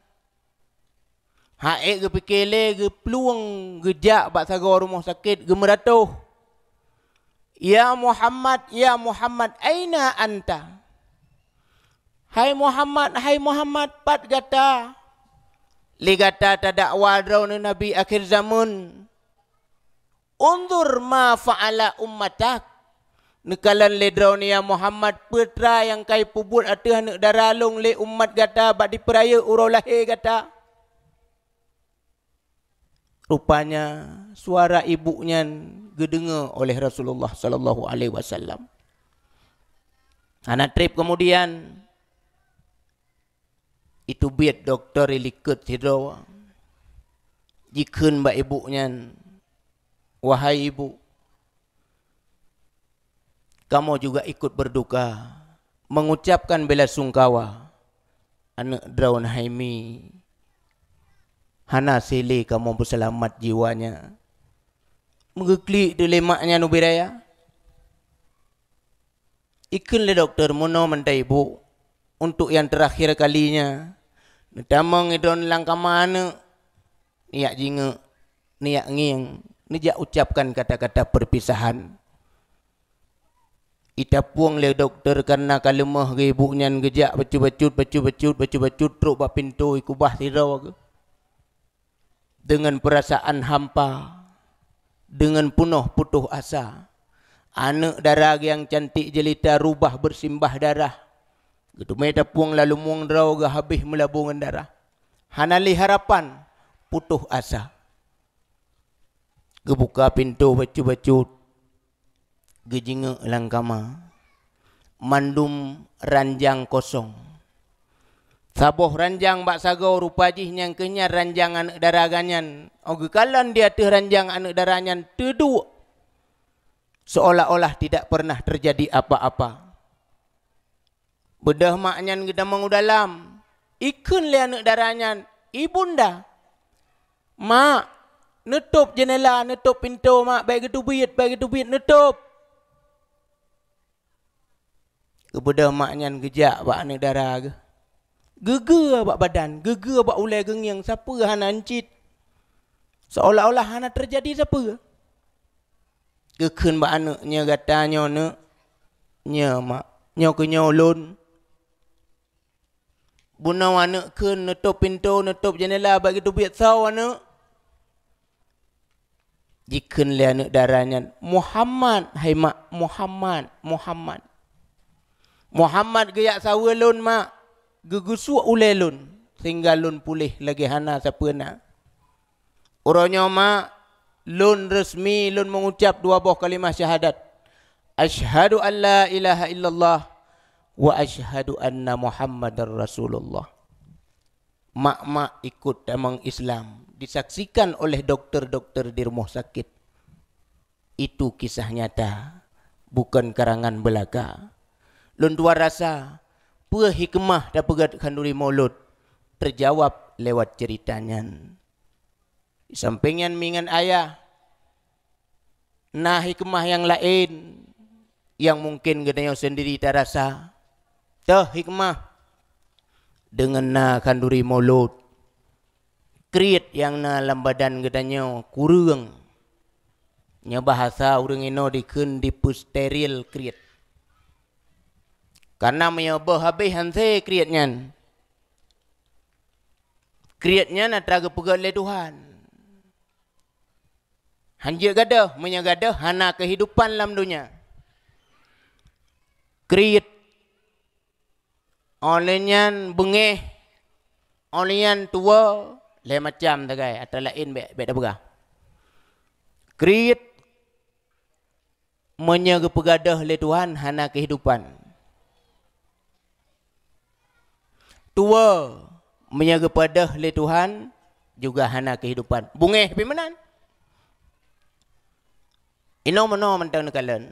Hak ék geupike lé, geuplueng geujak bak sagoe rumoh sakét, geumeuratoh, "Ya Muhammad, ya Muhammad, aina anta? Hai Muhammad, hai Muhammad, pat gata? Lé gata tadakwa droeneuh nabi akhé zameun. Unzur ma fa'ala ummatak. Neukalon lé droeneuh ya Muhammad, peue teuma nyang ka ipeubuet ateueh aneuëk dara lôn lé umat gata bak dipeurayeuk uroe lahé gata." Rupanya suara ibu nyan geudeungoe oleh Rasulullah sallallahu alaihi wasallam. Hana treb keumudian, iteubiet dokter ilikot sidroe, jikheun bak ibu nyan, "Wahai ibu, kamoe juga ikut berduka, mengucapkan bela sungkawa. Aneuëk droeneuh hai mi, hana sélé kamoe peuseulamat jiwanya." Meugeuklik teuk lé mak nyan ubé raya. Ikheun lé dokter, "Meunoe mantong ibu, untuk nyang teurakhir kalinya, neutamong droeneuh lam kama aneuëk, neujak jingeuk, neujak ngieng, neujak ucapkan kata-kata perpisahan." Itaplueng lé dokter kareuna ka leumoh geuh ibu nyan, geujak bacut-bacut, bacut-bacut, bacut-bacut, trok bak pintoe, ikubah sidroe geuh. Deungon peurasaan hampa, deungon peunoh putôh asa, aneuëk dara nyang cantik jelita rubah beusimbah darah. Geuteumé taplueng lam leumoh droe geuh habéh meulabô ngon darah. Hana lé harapan, putôh asa. Geubuka pintoe bacut-bacut, geujingeuk lam kama. Mandum ranjang kosong. Saboh ranjang bak sagoe, rupa jih nyang keuh nyan ranjang aneuëk dara geuh nyan. Óh geukalon di ateueh ranjang aneuëk dara nyan teuduek, seolah-olah tidak pernah terjadi apa-apa. Beudôh mak nyan geutamong u dalam. Ikheun lé aneuëk dara nyan, "Ibunda, mak, neutôb jeunela, neutôb pintoe, mak, bék geuteubiet, bék geuteubiet, neutôb." Geubeudôh mak nyan geujak bak aneuëk dara geuh. Geugeue bak badan, geugeue bak ulée, geungieng, sapeue hana cit. Seolah-olah hana teujadi sapeue. Geukheun bak aneuëk, "Nyoe gata nyoe, neuk. Nyoe, mak. Nyoe keuh nyoe ulôn." Bunoe aneuëk kheun, neutôb pintoe, neutôb jeundela, bak geuteubiet saweue aneuëk. Jikheun lé aneuëk dara nyan, "Muhammad, hai mak, Muhammad, Muhammad." Muhammad geujak saweue lôn, mak, geugeusuek ulée lôn, sehingga lôn puléh lagée hana sapeue na. Uroe nyoe, mak, lôn resmi lôn mengucap dua boh kalimah syahadat, "Asyhadu an la ilaha illallah wa asyhadu anna Muhammadar Rasulullah." Mak-mak ikut tamong Islam, disaksikan oleh dokter-dokter di rumah sakit. Itu kisah nyata, bukan karangan belaka. Lôn tuan rasa, peue hikmah tapeugét khanduri Maulud, terjawab lewat cerita nyan. Di samping nyan, mi ngon ayah, na hikmah nyang laén nyang mungken geutanyoe sendiri tarasa. Toh hikmah deungon na khanduri Maulud, kriet nyang na lam badan geutanyoe kureueng. Nyoe bahasa ureuëng inoe dikheun dipeusteril kriet. Karena meunyoe boh habéh hanse kriet nyan, kriet nyan atra geupeugét lé Tuhan. Hanjeuet gadôh, meunyoe gadôh hana keuhidupan lam donya. Kriet, óh lheueh nyan beungéh, óh lheueh nyan tuwoe, lhée macam sagai, atra laén bék, bék tapeugah. Kriet, meunyoe geupeugadôh lé Tuhan hana keuhidupan. Tuwoe, meunyoe geupeugah lé Tuhan juga hana keuhidupan. Beungéh pih meunan. Inoe meunoe mantong neukalon.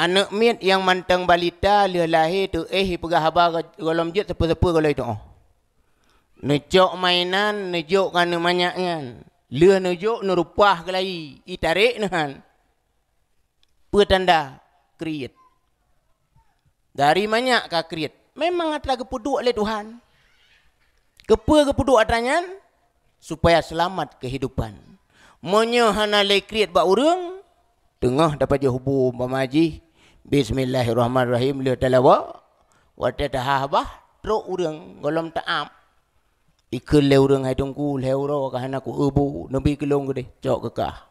Aneuëk miet nyang mantong balita lheueh lahé teuéh jipeugah haba gohlom jeuet sapeue-sapeue gohlom jituoh. Neucok mainan, neujok keu aneuëk manyak nyan. Lheueh neujok neureupah keulayi, itarek neuhan. Peue tanda kriet? Dari manyak ka kriet. Memang atra geupeuduek lé Tuhan. Keupeue geupeuduek atra nyan? Supaya seulamat keuhidupan. Meunyoe hana lé kriet bak ureuëng, teungoh tapajoh bu umpama jih, "Bismillahirrahmanirrahim," lheueh talawa, watée tahah bah, trok ureuëng gohlom taab. Ikheun lé ureuëng, "Hai Teungku, lhée uroe ka hana ku-eu bu, neubi keu lôn keudeh, cok keu kah."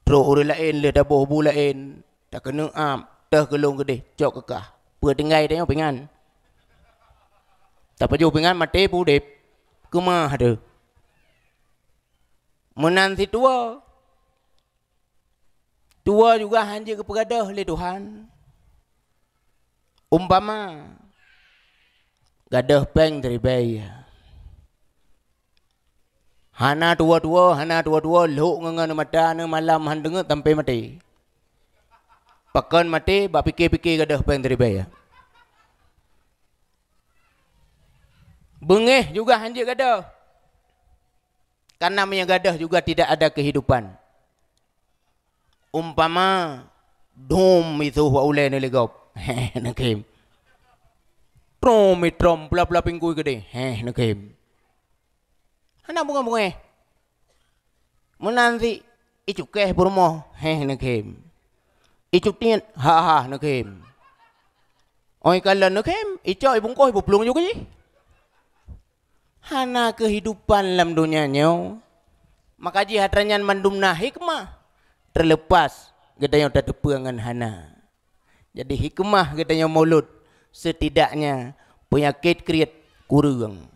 Trok ureuëng laén lheueh taboh bu laén, takeuneuk ab, teuh keu lôn keudeh, cok keu kah. Peue tinggai tanyoe pingan. Tapajoh pingan maté pih udeb. Keumah deuh. Meunan situwoe. Tuwoe juga hanjeuet geupeugadôh lé Tuhan. Umpama gadôh péng siribée. Hana tuwoe-tuwoe, hana tuwoe-tuwoe, lhok ngon-ngon mata neumalam han deungeut sampai maté. Pakon maté bak pike-pike gadôh péng siribée. Beungéh juga hanjeuet gadôh. Karena meunyoe gadôh juga tidak ada kehidupan. Umpama, dum isoh bak ulée neuligop. Heh, neukhém. Trom itrom pula-pula pingkui keudeh. Heh, neukhém. Hana beungéh-beungéh. Meunan si icukéh peurumoh. Heh, neukhém. Icutiet, ha-ha, neukhém. Óh ikalon neukhém, icok ibungkoh ipeuplueng ju keu jih. Hana keuhidupan lam donya nyoe. Maka jih atra nyan mandum na hikmah, terlepas geutanyoe tateupeue ngon hana. Jadi hikmah geutanyoe mulod, setidaknya peunyakét kriet kureueng.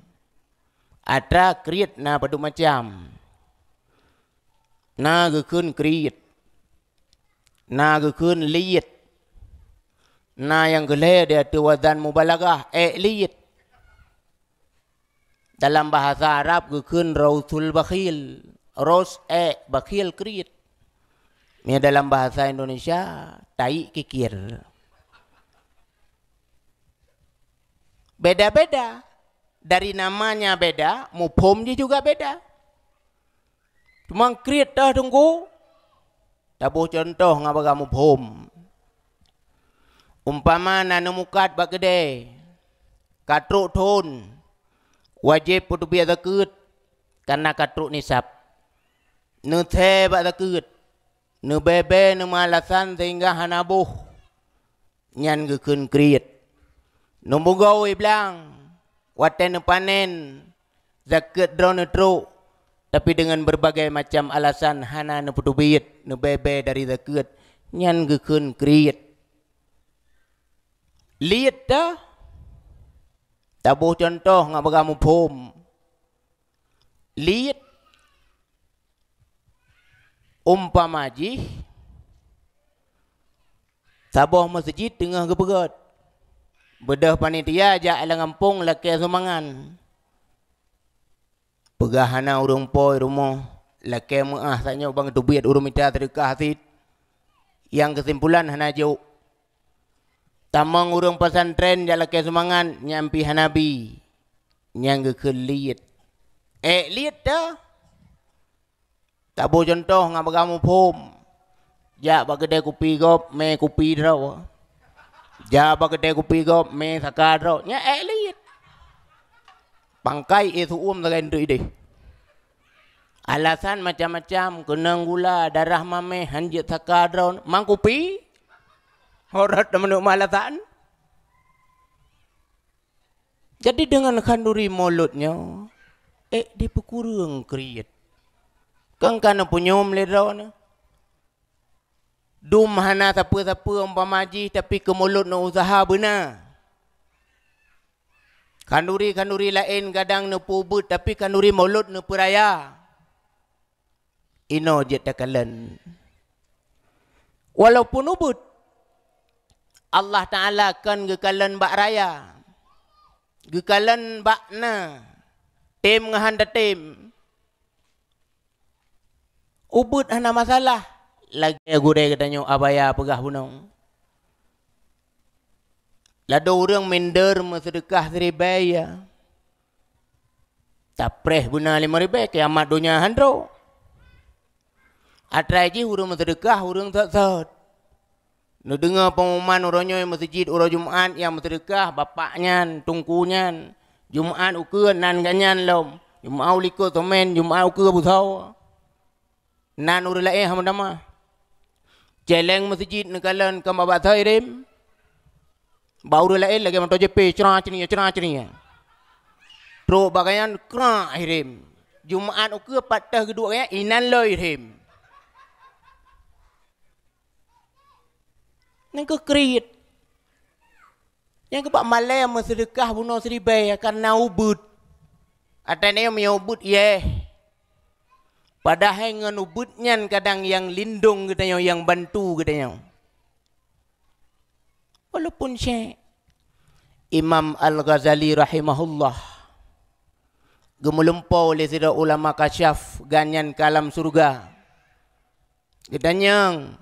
Atra kriet na padub macam. Na geukheun kriet, na geukheun liet, na nyang keu lhée di ateueh wazan mubalaghah, ék liet. Dalam bahasa Arab geukheun rausul bakhil. Raus ék, bakhil kriet. Meunyoe dalam bahasa Indonesia, taik kikir. Beda-beda. Dari namanya beda, muphom jih juga beda. Cuma kriet teuh teungku, taboh cuntoh ngon bagah muphom. Umpama na neumukat bak keudée, ka trok thon, wajéb peuteubiet zakeuet, karna ka trok nisab. Neusée bak zakeuet, neubée-bée neumeualasan sehingga hana boh, nyan geukheun kriet. Neumeugoe blang, watée neupanen, zakeuet droeneuh trok, tapi deungon beureubagai macam alasan hana neupeuteubiet, neubée-bée dari zakeuet, nyan geukheun kriet. Liet ta, taboh cuntoh ngon bagamoe phom. Liet, umpama jih, saboh meuseujid teungoh geupeugét. Beudôh panitia jak lam gampông lakée sumbangan. Peugah hana ureuëng po i rumoh, lakée meuáh tanyoe ban teubiet ureuëng mita seudeukah cit. Nyang keusimpulan hana jok. Tamong ureuëng pesantren jak lakée sumbangan, nyan pih hana bi. Nyang geukheun liet. Ék liet ta? Taboh cuntoh ngon bagamoe phom. Jak bak keudée kupi gob, mé kupi droe. Jak bak keudée kupi gob, mé saka droe. Nyan ék liet. Pangkai éh su'uem sagai nteuk ideh. Alasan macam-macam, keunong gula, darah mameh, hanjeuet saka droe. Mang kupi? Horot dan meunuk alasan. Jadi deungon khanduri mulod nyoe, ék dipeukureueng kriet. Kon ka neupeunyum lé droeneuh. Dum hana sapeue-sapeue umpama jih, tapi keu mulod neuuseuha beuna. Khanduri-khanduri laén kadang neupeubuet, tapi khanduri mulod neupeuraya. Inoe jeuet takalon. Walaupun ubeut, Allah Ta'ala kon geukalon bak raya, geukalon bak na, tem ngon han tatem. Ubeut hana masalah, lagée gurée geutanyoe Abaya peugah bunoe. Ladôm ureuëng minder meuseudeukah siribée, ya. Tapreh beuna limong ribée, kiamat donya han trok. Atra jih ureuëng meuseudeukah, ureuëng sot-sot. Neudeungoe peungumuman uroe nyoe meuseujid uroe Jumat nyang meuseudeukah, bapak nyan, teungku nyan. Jumat ukeue nan gobnyan lom. Jumat u likot somen, Jumat ukeue beusoe. Nan ureuëng laén hana meutamah. Céléng meuseujid neukalon kon bak basoe irém. Bak ureuëng laén lagée moto J P, cra cria, cra cria. Trok bak gobnyan krak irém. Jumat ukeue pat teuh geuduek gobnyan, inan lom irém. Nyan keuh kriet. Nyang keuh bak malée meuseudeukah bunoe siribée kareuna ubeut. Atra nyoe meunyoe ubeut yeh. Padahai ngon ubeut nyan kadang nyang lindong geutanyoe, nyang bantu geutanyoe. Walaupun syek. Imam Al-Ghazali rahimahullah geumeulumpoe lé sidroe ulama kasyaf, gobnyan ka lam syeuruga. Geutanyong,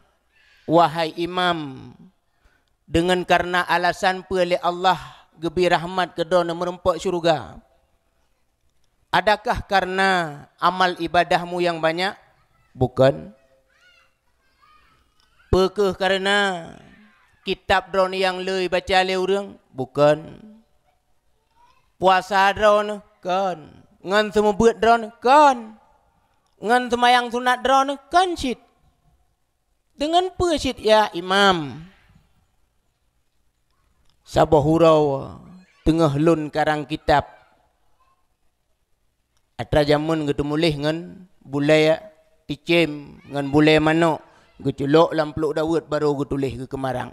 "Wahai Imam, deungon kareuna alasan peue lé Allah geubri rahmat keu droeneuh meureumpok syeuruga? Adakah kareuna amal ibadahmu nyang banyak?" "Bukon." "Peu kheueh kareuna kitab droeneuh nyang le baca lé ureuëng?" "Bukon." "Puasa droeneuh?" "Kon." "Ngon seumeubeuet droeneuh?" "Kon." "Ngon seumayang sunat droeneuh?" "Kon cit." "Deungon peue cit, ya Imam?" "Saboh uroe teungoh lôn karang kitab, atra jameun geuteumuléh ngon bulée ticém ngon bulée manök, geuculok lam pluek daweuet barô geutuléh geukeumarang.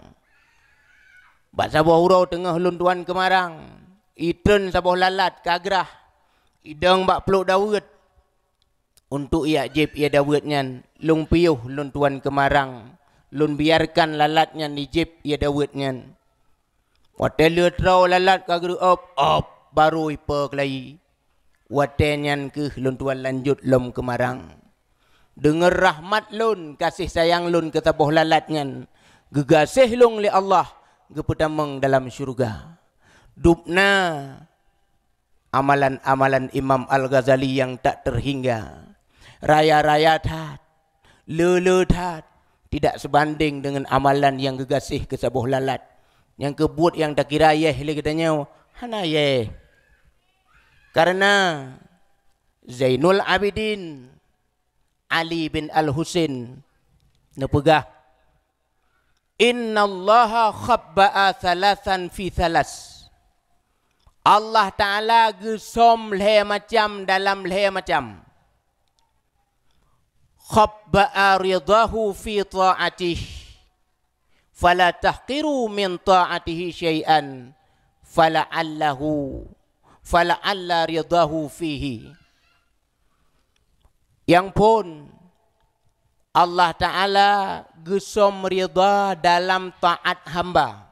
Bak saboh uroe teungoh lôn tuan keumarang, itreun saboh lalat ka grah, idong bak pluek daweuet. Untuk jak jieb ie daweuet nyan, lôn piôh lôn tuan keumarang, lôn biarkan lalat nyan jijieb ie daweuet nyan. Watée lheueh troe lalat ka geureuôb, ôb, barô ipo keulayi. Watée nyan kheueh lôn tuan lanjut lom keumarang. Deungon rahmat lôn, gaséh sayang lôn keu saboh lalat nyan, geugaséh lôn lé Allah, geupeutamong dalam syeuruga. Dubna amalan-amalan Imam Al-Ghazali nyang tak teuhingga. Raya-raya that, le-le that, tidak sebanding deungon amalan nyang geugaséh keu saboh lalat. Nyang keuh buet nyang takira yeh lé geutanyoe, hana yeh. Kareuna Zainul Abidin Ali bin Al-Husain neupeugah, "Innallaha khabba'a thalathan fi thalas." Allah Ta'ala geusöm lhée macam dalam lhée macam. Khabba'a ridhahu fi ta'atih, fala tahqiru min ta'atihi syai'an, fala'allahu, fala'alla ridhahu fihi. Nyang phon, Allah Ta'ala geusöm ridha dalam taát hamba.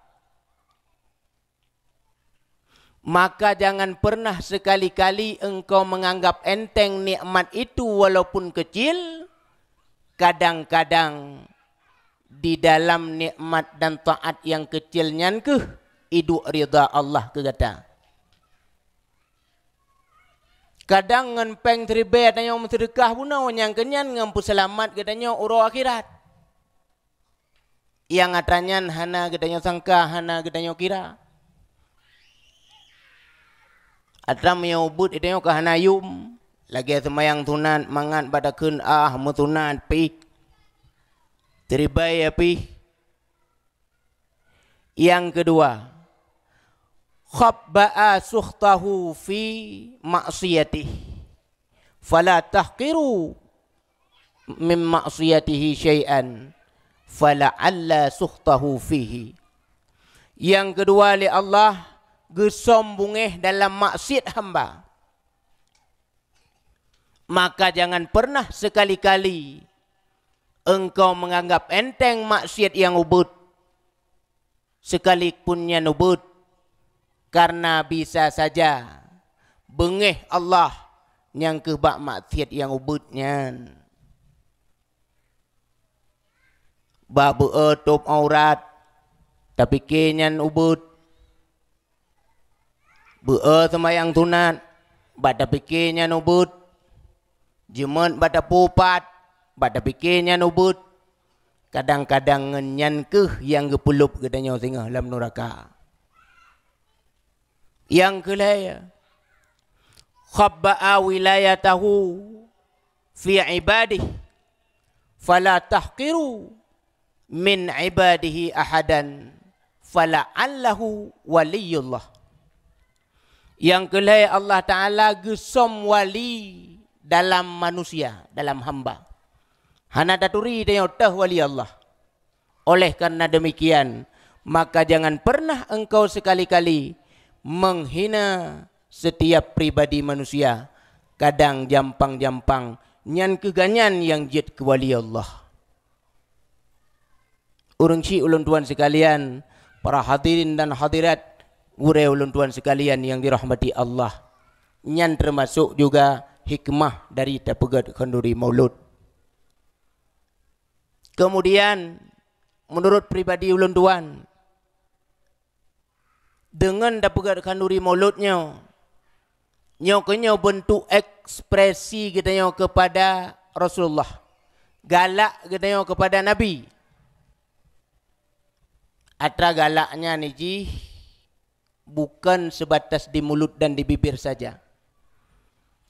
Maka jangan pernah sekali-kali engkau menganggap enteng nikmat itu walaupun kecil. Kadang-kadang di dalam nikmat dan taát nyang kecil nyan keuh iduek ridha Allah keu gata. Kadang ngon péng siribée tanyoe meuseudeukah bunoe, nyang keunyan ngon peuseulamat geutanyoe uroe akhirat. Nyang atra nyan hana geutanyoe sangka, hana geutanyoe kira. Atra meunyoe ubeuet geutanyoe ka hana yum, lagée seumayang sunat mangat bak takheun ah meusunat pih. Siribée pih. Nyang keudua, khabba'a sukhtahu fi ma'siyatih, fala tahqiru min ma'siyatihi syai'an, fala'alla sukhtahu fihi. Nyang keudua lé Allah geusöm beungéh dalam maksiat hamba. Maka jangan pernah sekali-kali engkau menganggap enteng maksiat nyang ubeuet, sekalipun nyan ubeuet, karena bisa saja beungéh Allah nyang keuh bak maksiat nyang ubeuet nyan. Bak beu-e tôb aurat, tapike nyan ubeuet. Beu-e seumayang sunat, bak tapike nyan ubeuet. Jeumeut bak tapeuupat, bak tapike nyan ubeuet. Kadang-kadang ngon nyan keuh nyang geupeulop geutanyoe singoh lam nuraka. Nyang keulhée, khabba'a wilayatahu fi ibadih, fala tahqiru min ibadihi ahadan, fala'allahu waliyullah. Nyang keulhée Allah Ta'ala geusöm wali dalam manusia, dalam hamba. Hana taturi tanyoe teuh wali Allah. Oleh karena demikian, maka jangan pernah engkau sekali-kali menghina setiap pribadi manusia. Kadang jampang-jampang nyan keuh geuhnyan nyang jeuet keu wali Allah. Ureuëng syik ulôn tuan sekalian, para hadirin dan hadirat, gurée ulôn tuan sekalian nyang dirahmati Allah. Nyan teumasok juga hikmah dari tapeugét khanduri maulud. Kemudian, menurut pribadi ulôn tuan, deungon tapeugét khanduri maulud nyoe, nyoe keunyoe beuntuk ekspresi geutanyoe keupada Rasulullah, galak geutanyoe keupada Nabi. Atra galak nyan jih bukan sebatas di mulut dan di bibir saja.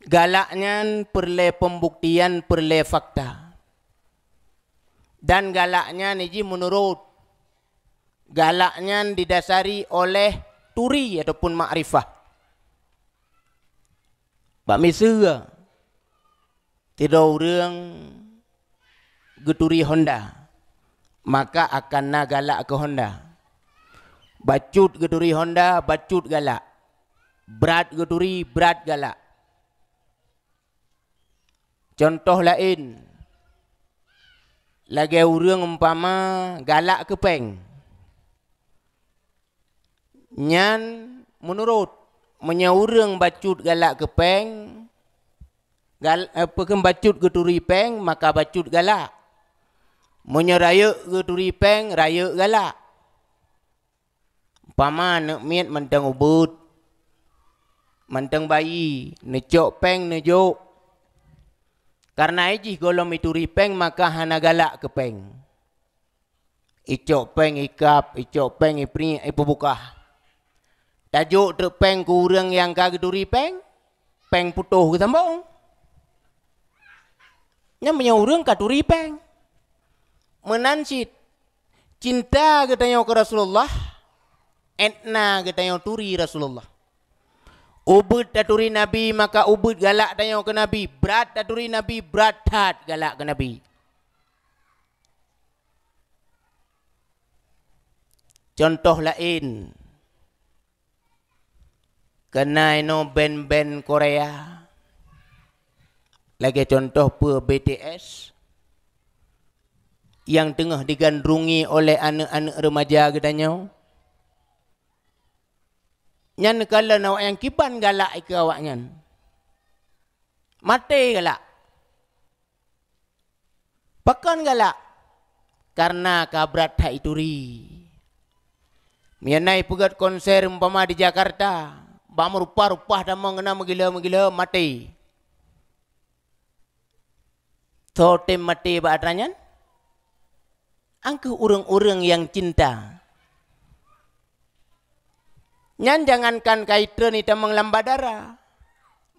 Galak nyan peureulée pembuktian, peureulée fakta. Dan galak nyan jih meunurot. Galak nyan didasari oleh turi ataupun makrifah. Bak miseue, sidroe ureuëng geuturi honda, maka akan na galak keu honda. Bacut geuturi honda, bacut galak. Brat geuturi, brat galak. Cuntoh laén, lagée ureuëng umpama galak keu péng. Nyan meunurot, meunyoe ureuëng bacut galak keu péng, gal-, eh, peue kheun bacut geuturi péng, maka bacut galak. Meunyoe rayeuk geuturi péng, rayeuk galak. Umpama neuk miet mantong ubeuet, mantong bayi, neucok péng neujok. Karena jih gohlom ituri péng, maka hana galak keu péng. Icok péng ikab, icok péng ipriek, ipeubukah. Tajok treuk péng keu ureuëng nyang ka geuturi péng, péng putôh geusambong. Nyan meunyoe ureuëng ka turi péng. Meunan cit, cinta geutanyoe keu Rasulullah, étna geutanyoe turi Rasulullah. Ubit taturi Nabi, maka ubit galak tanyoe keu Nabi. Brat taturi Nabi, brat that galak keu Nabi. Contoh laén, keunan inoe band-band Korea, lagée contoh peue B T S, nyang teungoh digandrungi oleh aneuëk-aneuëk remaja geutanyoe. Nyan kalon awaknyan kiban galak keu awaknyan. Maté galak. Pakon galak? Kareuna ka brat that ituri. Meunyoe na ipeugét konser umpama di Jakarta, bak meurupah-rupah tamong keunan meugila-meugila maté. Soe tem maté bak atra nyan? Angkeuh ureuëng-ureuëng nyang cinta. Nyan jangankan ka itreun itamong lam bandara.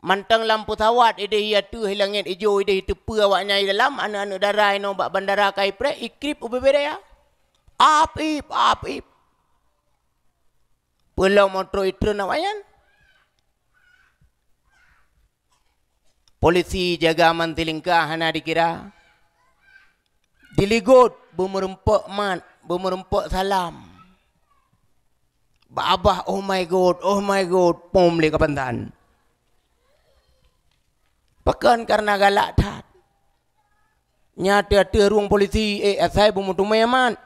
Mantong lam peusawat ideh ateueh langét ijo ideh iteupeue awaknyan i dalam, aneuëk-aneuëk dara inoe bak bandara ka ipreh, ikrip ubé-bé daya. Ap-ip, ap-ip. Peulom trok itreun awaknyan. Polisi jaga aman silingka hana dikira. Diligot, beumeureumpok mat, beumeureumpok salam. Bak babah, "Oh my God, oh my God," pom lé kapantan. Pakon kareuna galak that. Nyan ateueh-ateueh rueng polisi, eh, asai beumeuteumé mat.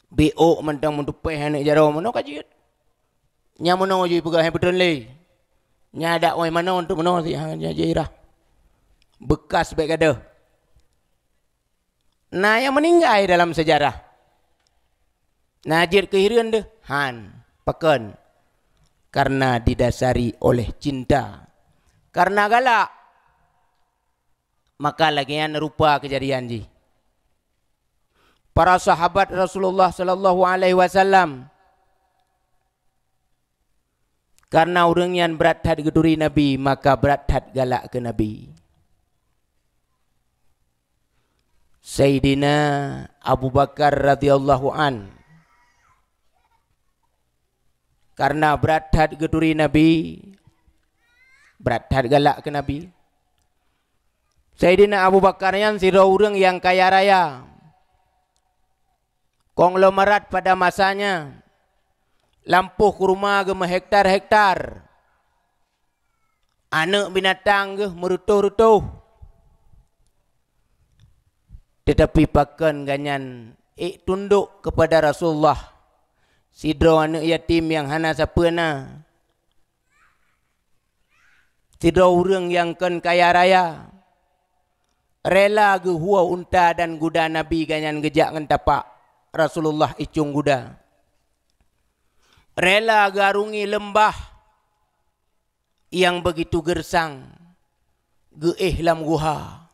Biôk mantong meuteupéh aneuëk jaroe meunoe ka jeuet. Nyang meunoe jih peugah hai peutrön lé. Nyan adak wai manoe teuk meunoe sih, ha, nyan jih rah. Beukas bék gadôh. Na nyang meuninggai dalam seujarah. Na jeuet keu hireuen deuh? Han. Pakon? Karena didasari oleh cinta. Karena galak. Maka lagée nyan rupa keujadian jih. Para sahabat Rasulullah sallallahu alaihi wasallam, karena ureuëng nyan brat that geuturi Nabi, maka brat that galak keu Nabi. Saidina Abu Bakar radhiyallahu an, karena brat that geuturi Nabi, brat that galak keu Nabi. Saidina Abu Bakar nyan sidroe ureuëng nyang kaya raya. Konglomerat pada masanya, lampôh kurma geuh meuhektar-hektar. Aneuëk binatang geuh meureutoh-reutoh. Teutapi pakon gobnyan ék tundok keupada Rasulullah, sidroe aneuëk yatim nyang hana sapeue na, sidroe ureuëng nyang kon kaya raya, rela geuhue unta dan guda Nabi gobnyan geujak ngon tapak Rasulullah icong guda. Rela geuarungi leumbah nyang beugitu geureusang, geuéh lam guha,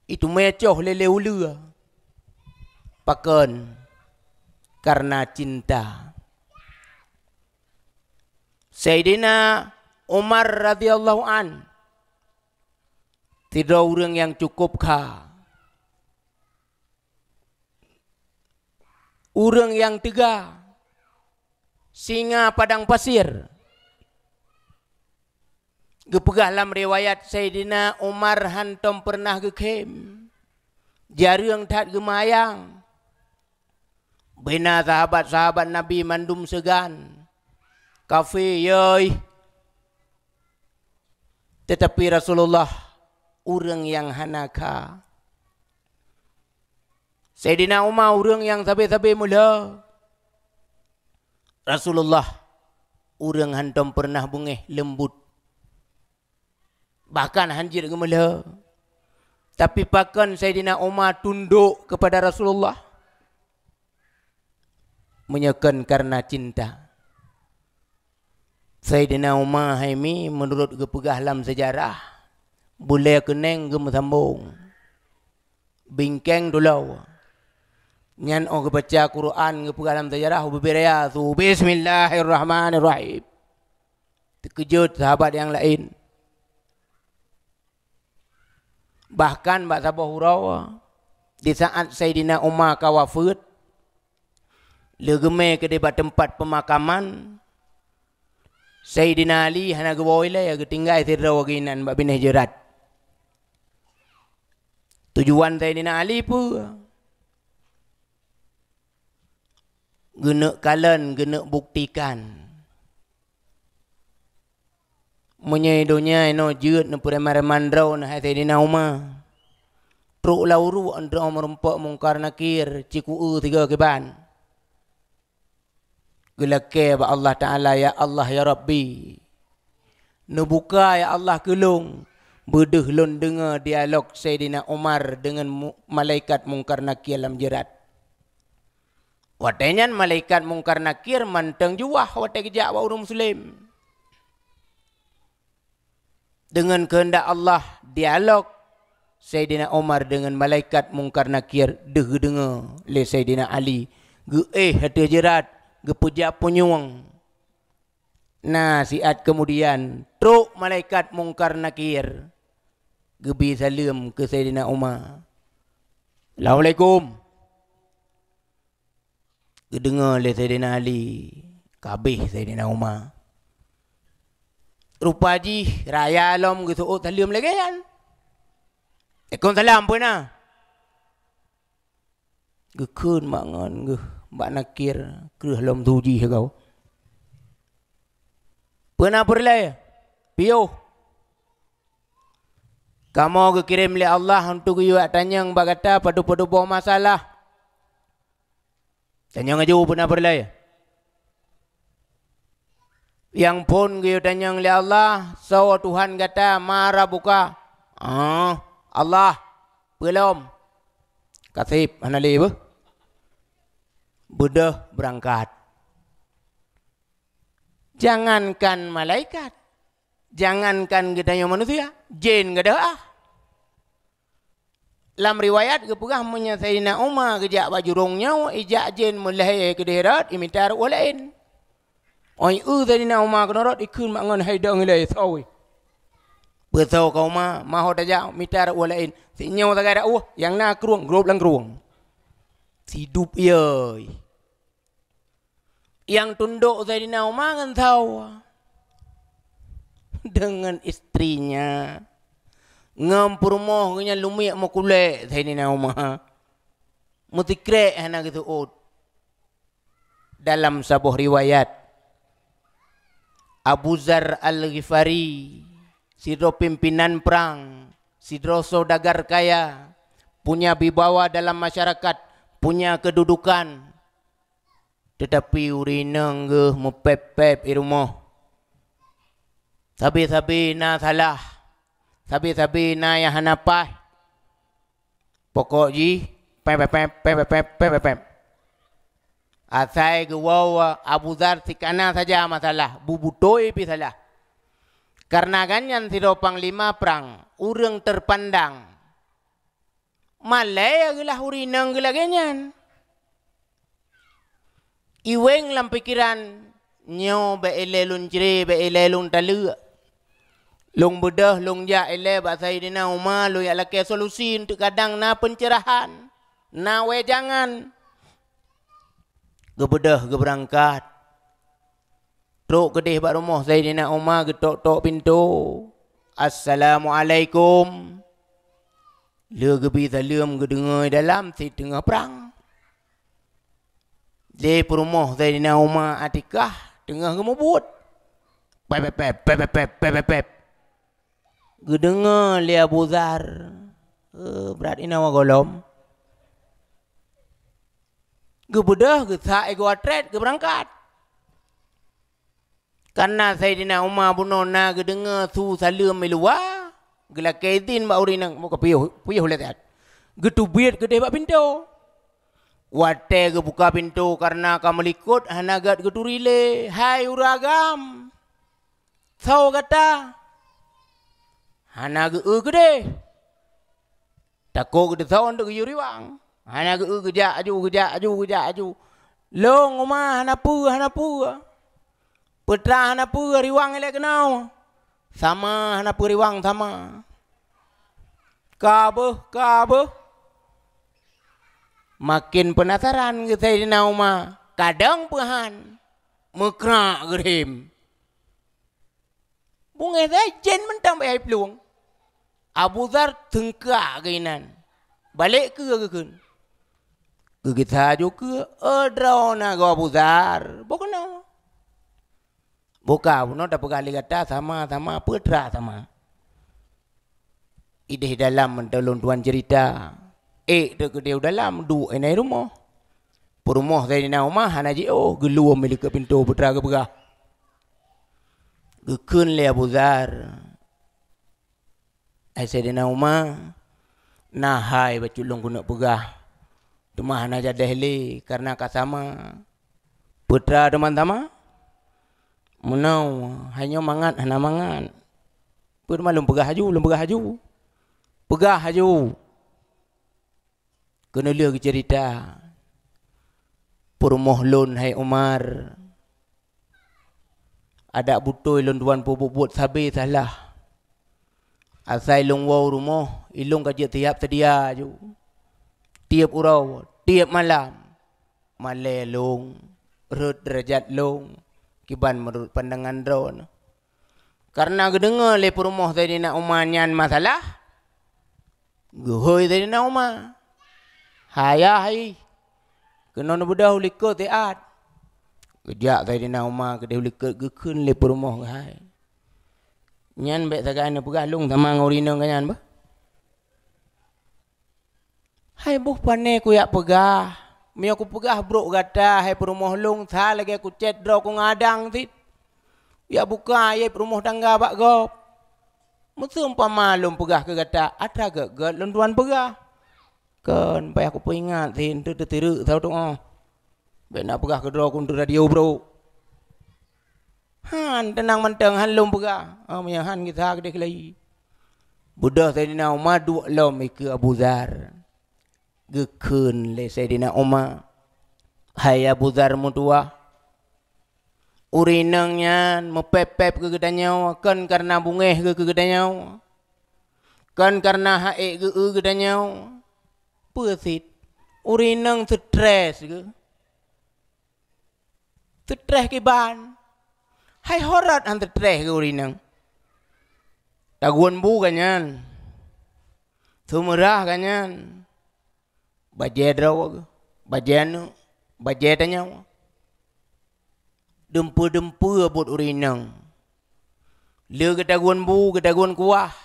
itumeue coh lé-lé uleue. Pakon? Karena cinta. Saidina Umar radhiyallahu an, sidroe ureuëng nyang cukup kha. Ureuëng nyang teuga, singa padang pasir. Geupeugah lam riwayat, Saidina Umar hántom peureunah geukhém. Jareueng that geumayang. Bina sahabat-sahabat Nabi mandum seugan. Kafé, yoi. Teutapi Rasulullah ureuëng nyang hana kha. Saidina Umar ureuëng nyang sabe-sabe meulhö. Rasulullah ureuëng hántom peureunah beungéh, leumbut. Bahkan hán jeuet geumeulhö. Tapi pakon Saidina Umar tundok keupada Rasulullah? Meunyoe kon karena cinta. Saidina Umar hai mi, meunurot geupeugah lam seujarah, bulée keuneng geumeusambong, bingkeng tuloe. Nyan óh geubaca Quran geupeugah lam seujarah, ubé-bé raya su, "Bismillahirrahmanirrahim." Teukeujot sahabat nyang laén. Bahkan bak saboh uroe, di saat Saidina Umar ka wafeuet, leugeumé keudeh bak teumpat peumakaman, Saidina Ali hana geuwoe lé, geutinggai sidroe geuh inan bak binéh jeurat. Tujuan Saidina Ali peue? Geuneuk kalon, geuneuk buktikan. Meunyoe donya inoe jeuet neupeureman-reman droe neuh hai Saidina Umar, trok lam uruek droe meurumpok Mungkar Nakir, cit ku-eu sigoe kiban. Geulakée bak Allah Taala, "Ya Allah, ya Rabbi, neubuka, ya Allah, keu lôn, beudôh lôn deungoe dialog Saidina Umar deungon mu-, malaikat Mungkar Nakir lam jeurat." Watée nyan malaikat Mungkar Nakir mantong juwah watée geujak bak ureuëng muslim. Deungon keuheundak Allah, dialog Saidina Umar deungon malaikat Mungkar Nakir deuh geudeungoe lé Saidina Ali, geuéh ateueh jeurat, geupeujak punyueng. Na siat keumudian, trok malaikat Mungkar Nakir geubi saleuem keu Saidina Umar. "Assalamualaikum." Geudeungoe lé Saidina Ali, ka abéh Saidina Umar. Rupa jih raya lom geuseuôt saleuem lagée nyan. "Waalaikumsalam, peue na?" Geukheun mak ngon geuh bak Nakir, kreueh lom su jih goe. "Peue na peureulée?" "Piôh. Kamoe geukirém lé Allah untuk geuyue tanyong bak gata padub-padub boh masalah." "Tanyong aju, peue na peureulée?" "Nyang phon geuyue tanyong lé Allah, soe Tuhan gata, man rabbuka?" "Ah, Allah." "Peue lom?" "Ka seb, hana lé beuh." Beudôh beurangkat. Jangankan malaikat, jangankan geutanyoe manusia, jén gadôh ah. Lam riwayat geupeugah, meunyoe Saidina Umar geujak bak jurông nyoe, ijak jén meulahé keudeh rot, imita rot laén. Óh eu Saidina Umar keunoe rot, ikheun mak ngon hai dong ilée, "Soe?" "Peue soe kah Umar, ma ho tajak mita rot laén? Sinyoe sagai rot, nyang na krueng, grob lam krueng." Sidub iyoi. Nyang tundok Saidina Umar ngon sawa, deungon istrinya, ngon peurumoh geuh nyan lumiek meukulek Saidina Umar. Meusikrek hana geuseuôt. Dalam saboh riwayat, Abu Dzar Al-Ghifari, sidroe pimpinan prang, sidroe saudagar kaya, punya wibawa dalam masyarakat, punya keududukan, teutapi ureuëng inong geuh meupéb-péb i rumoh. Sabe-sabe na salah, sabe-sabe na nyang hana paih. Pokok jih, pép, pép, pép, pép, pép, pép, pép, pép. Asai geuwoe Abu Dzar sikana saja masalah, beubutôi pih salah. Kareuna gobnyan sidroe panglima prang, ureuëng teupandang. Malée geulah ureuëng inong geuh lagée nyan. Iweng lam pikeran, "Nyoe bék ilée lôn cre, bék ilée lôn taleuek. Lôn beudôh, lôn jak ilée bak Saidina Umar, lôn jak lakée solusi, eunteuk kadang na peuncerahan, na wejangan." Geubeudôh geubeurangkat. Trok keudeh bak rumoh Saidina Umar, geutok-tok pintoe. "Assalamualaikum." Lheueh geubi saleuem, geudeungoe dalam cit teungoh prang. Di peurumoh Saidina Umar Atikah teungoh geumubuet. Pép, pép, pép, pép, pép, pép, pép, pép. Geudeungoe lé Abu Dzar, eh, brat inoe gohlom. Geubeudôh, geusak igoe atrét, geubeurangkat. Kareuna Saidina Umar bunoe na geudeungoe su saleuem i luwa, geulakée idhin bak ureuëng inong, "Muka piôh, piôh lé that." Geuteubiet keudeh bak pintoe. Watée geubuka pintoe, kareuna ka meulikot, hana gét geuturi lé, "Hai ureuëng agam, soe gata?" Hana geu-eu keudeh. Takot geuteusawon teuk geuyue riwang. Hana geu-eu, geujak aju, geujak aju, geujak aju. "Lôn Umar, hana peue, hana peue. Peutra hana peue, riwang ilée keunoe. Sama hana peue riwang sama. Ka beuh, ka beuh." Maken peunasaran geuh Saidina Umar, kadang peuhan meukrak geurhem. Beungéh sajan mantong bak hai plueng. Abu Dzar teungkak keuinan. Balek keue geukheun. Geugisa aju keue, "Eh, droeneuh goe Abu Dzar." Boh keunoe. Boh ka bunoe tapeugah lé gata sama-sama, peue teuma sama. Idéh dalam mantong lôn tuan ceurita. Ék teuh keudéh u dalam, duek inan rumoh. Peurumoh Saidina Umar hana jiôh, geuluwom i likot pintoe peue teuma geupeugah. Geukheun lé Abu Dzar, "Hai Saidina Umar, na hai bacut lôn keuneuk peugah, teuma hana jadéh lé kareuna ka sama." "Peue teuma teuma sama?" "Meunoe, hai nyoe mangat hana mangat." "Peue teuma lôn peugah aju, lôn peugah aju." "Peugah aju." Keuneulheueh geuceurita, "Peurumoh lôn hai Umar, adak beutôi lôn tuan peubuet-buet sabé salah. Asai lôn woe u rumoh, ilôn ka jeuet siap seudia aju. Tieb uroe, tieb malam, malée lôn, rhot deurajat lôn, kiban meunurot pandangan droeneuh." Kareuna geudeungoe lé peurumoh Saidina Umar nyan masalah, geuhôi Saidina Umar, "Hai ayah, keunoe neubeudôh u likot siat." Geujak Saidina Umar keudéh u likot, geukheun lé peurumoh geuhai. "Nyan bék sagai neupeugah lôn sama ngon ureueng inong geuh nyan beuh." "Hai boh pané kujak peugah, meunyoe kupeugah brok gata, hai peurumoh lôn, sa lagée kucét droe ku ngon adang cit, jak buka aéb rumoh tangga bak gob. Meuseumpama lôn peugah keu gata, atra gét-gét lôn tuan peugah. Kon payah kupeuingat cit, eunteuk teutirek saboh teungoh. Bék na peugah keu droe ku eunteuk radio brok." "Han, teunang mantong, han lôn peugah." "Oh, meunyoe han, gisa keudéh keulayi." Beudôh Saidina Umar duek lom ikeue Abu Dzar. Geukheun lé Saidina Umar, "Hai Abu Dzar meutuwah, ureueng inong nyan meupép-pép keu geutanyoe kon kareuna beungéh geuh keu geutanyoe, kon kareuna ha'ék geu-eu geutanyoe. Peue cit, ureueng inong seutres geuh." Seutres kiban. Hai ho rot han seutres keu ureueng inong. Taguen bu geuh nyan. Seumeurah geuh nyan. Bajée droe geuh, bajée aneuëk, bajée tanyoe. Dumpeue-dumpeue buet ureueng inong. Le geutaguen bu, geutaguen kuah.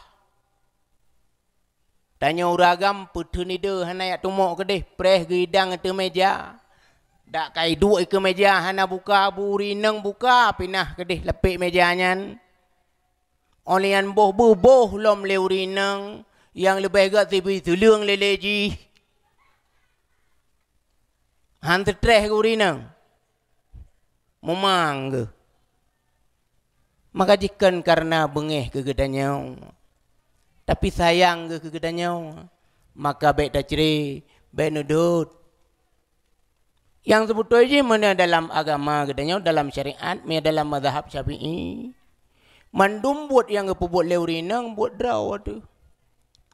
Tanyoe ureueng agam peuteun ideh hana jak teumok keudeh, preh geuidang ateueh meja. Dak ka iduek ikeue meja hana buka, bu ureueng inong buka pinah keudeh lapek meja nyan. Óh lheueh nyan boh beuboh lom lé ureueng inong nyang leubeh gét sibri seuleueng lé-lé jih. Han seutres keu ureueng inong. Mumang geuh. Maka jih kon kareuna beungéh keu geutanyoe, tapi sayang geuh keu geutanyoe. Maka bék tacre, bék neudot. Nyang seubeutôi jih meunyoe dalam agama geutanyoe, dalam syariat, meunyoe dalam mazhab Syafi'i, mandum buet nyang geupeubuet lé ureueng inong buet droe teuh.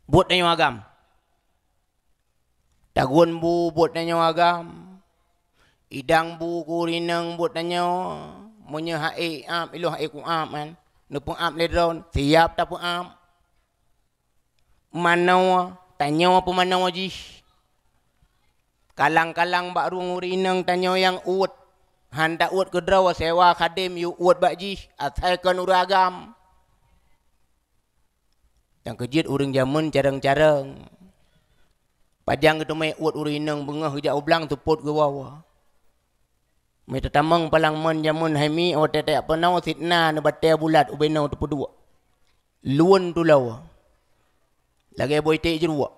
Buet tanyoe agam. Taguen bu buet tanyoe agam. Idang bu keu ureueng inong buet tanyoe. Meunyoe ha'ék ap, ilôn ha'ék kuap kan. Neupeuap lé droe, siap tapeuap. Manoe, tanyoe peumanoe jih. Kalang-kalang bak rueng ureueng inong tanyoe nyang uet. Han ta uet keu droe, sewa khadem yue uet bak jih, asai kon ureueng agam. Nyang keujeuet ureueng jameun carông-carông. Pajan geuteumé uet ureueng inong beungoh geujak u blang seupôt geuwoe. Meutamong palang mon jameun hai mi, watée tajak peunoh sit na neubatée bulat ubé noe teupeuduek. Luweuen tuloe. Lagée boh iték jeuruek.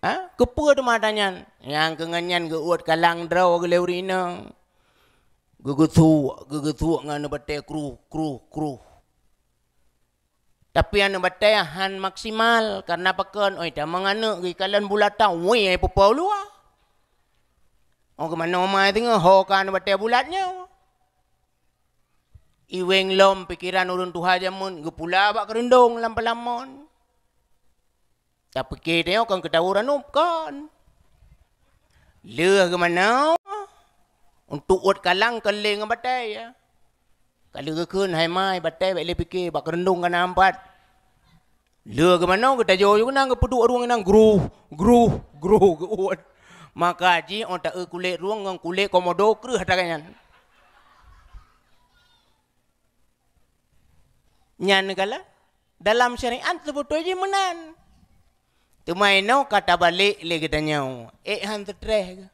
Ha? Keupeue teuma ata nyan? Nyang keu ngon nyan geu-uet kalang droe geuh lé ureueng inong. Geugeusuek, geugeusuek ngon neubatée kruh, kruh, kruh. Tapi aneuëk batée han maksimal, kareuna pakon, oi, tamong aneuëk geukalon bulat tan, wéh, ai pupo luwa. Oh, keumanö ma teungoh ho ka aneuëk batée bulat nyoe. Iweng lom pikeran ureuëng tuha jameun geupula bak keureundong lam peulamon. Tapike tanyoe kon keutawa ranub, kon. Lheueh geumanö, untuk uet kalang kon lé ngon batée, ya. Ka lheueh geukheun, hai mai, batée bék lé pike, bak keureundong ka na ampat. Lheueh geumanoe geutajoe yue keunan geupeuduek rueng inong, gruh, gruh, gruh geuuet. Maka jih 'oh taeu kulét rueng ngon kulét komodo kreueh ata geuh nyan. Nyan kala dalam syariat seubeutôi jih meunan. Teuma inoe ka tabalek lé geutanyoe, ék han seutreh geuh.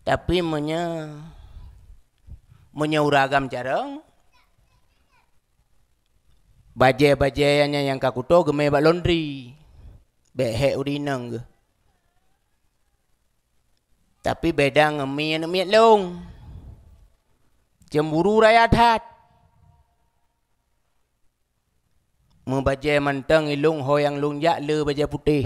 Tapi meunyoe, meunyoe ureueng agam carông, bajée-bajée nyan nyang ka kuto geumé bak laundry, bék hék ureueng inong geuh. Tapi beda ngon mi aneuk miet lôn. Cemburu raya that. Meubajée mantong ilôn ho nyang lôn jak le bajée putéh.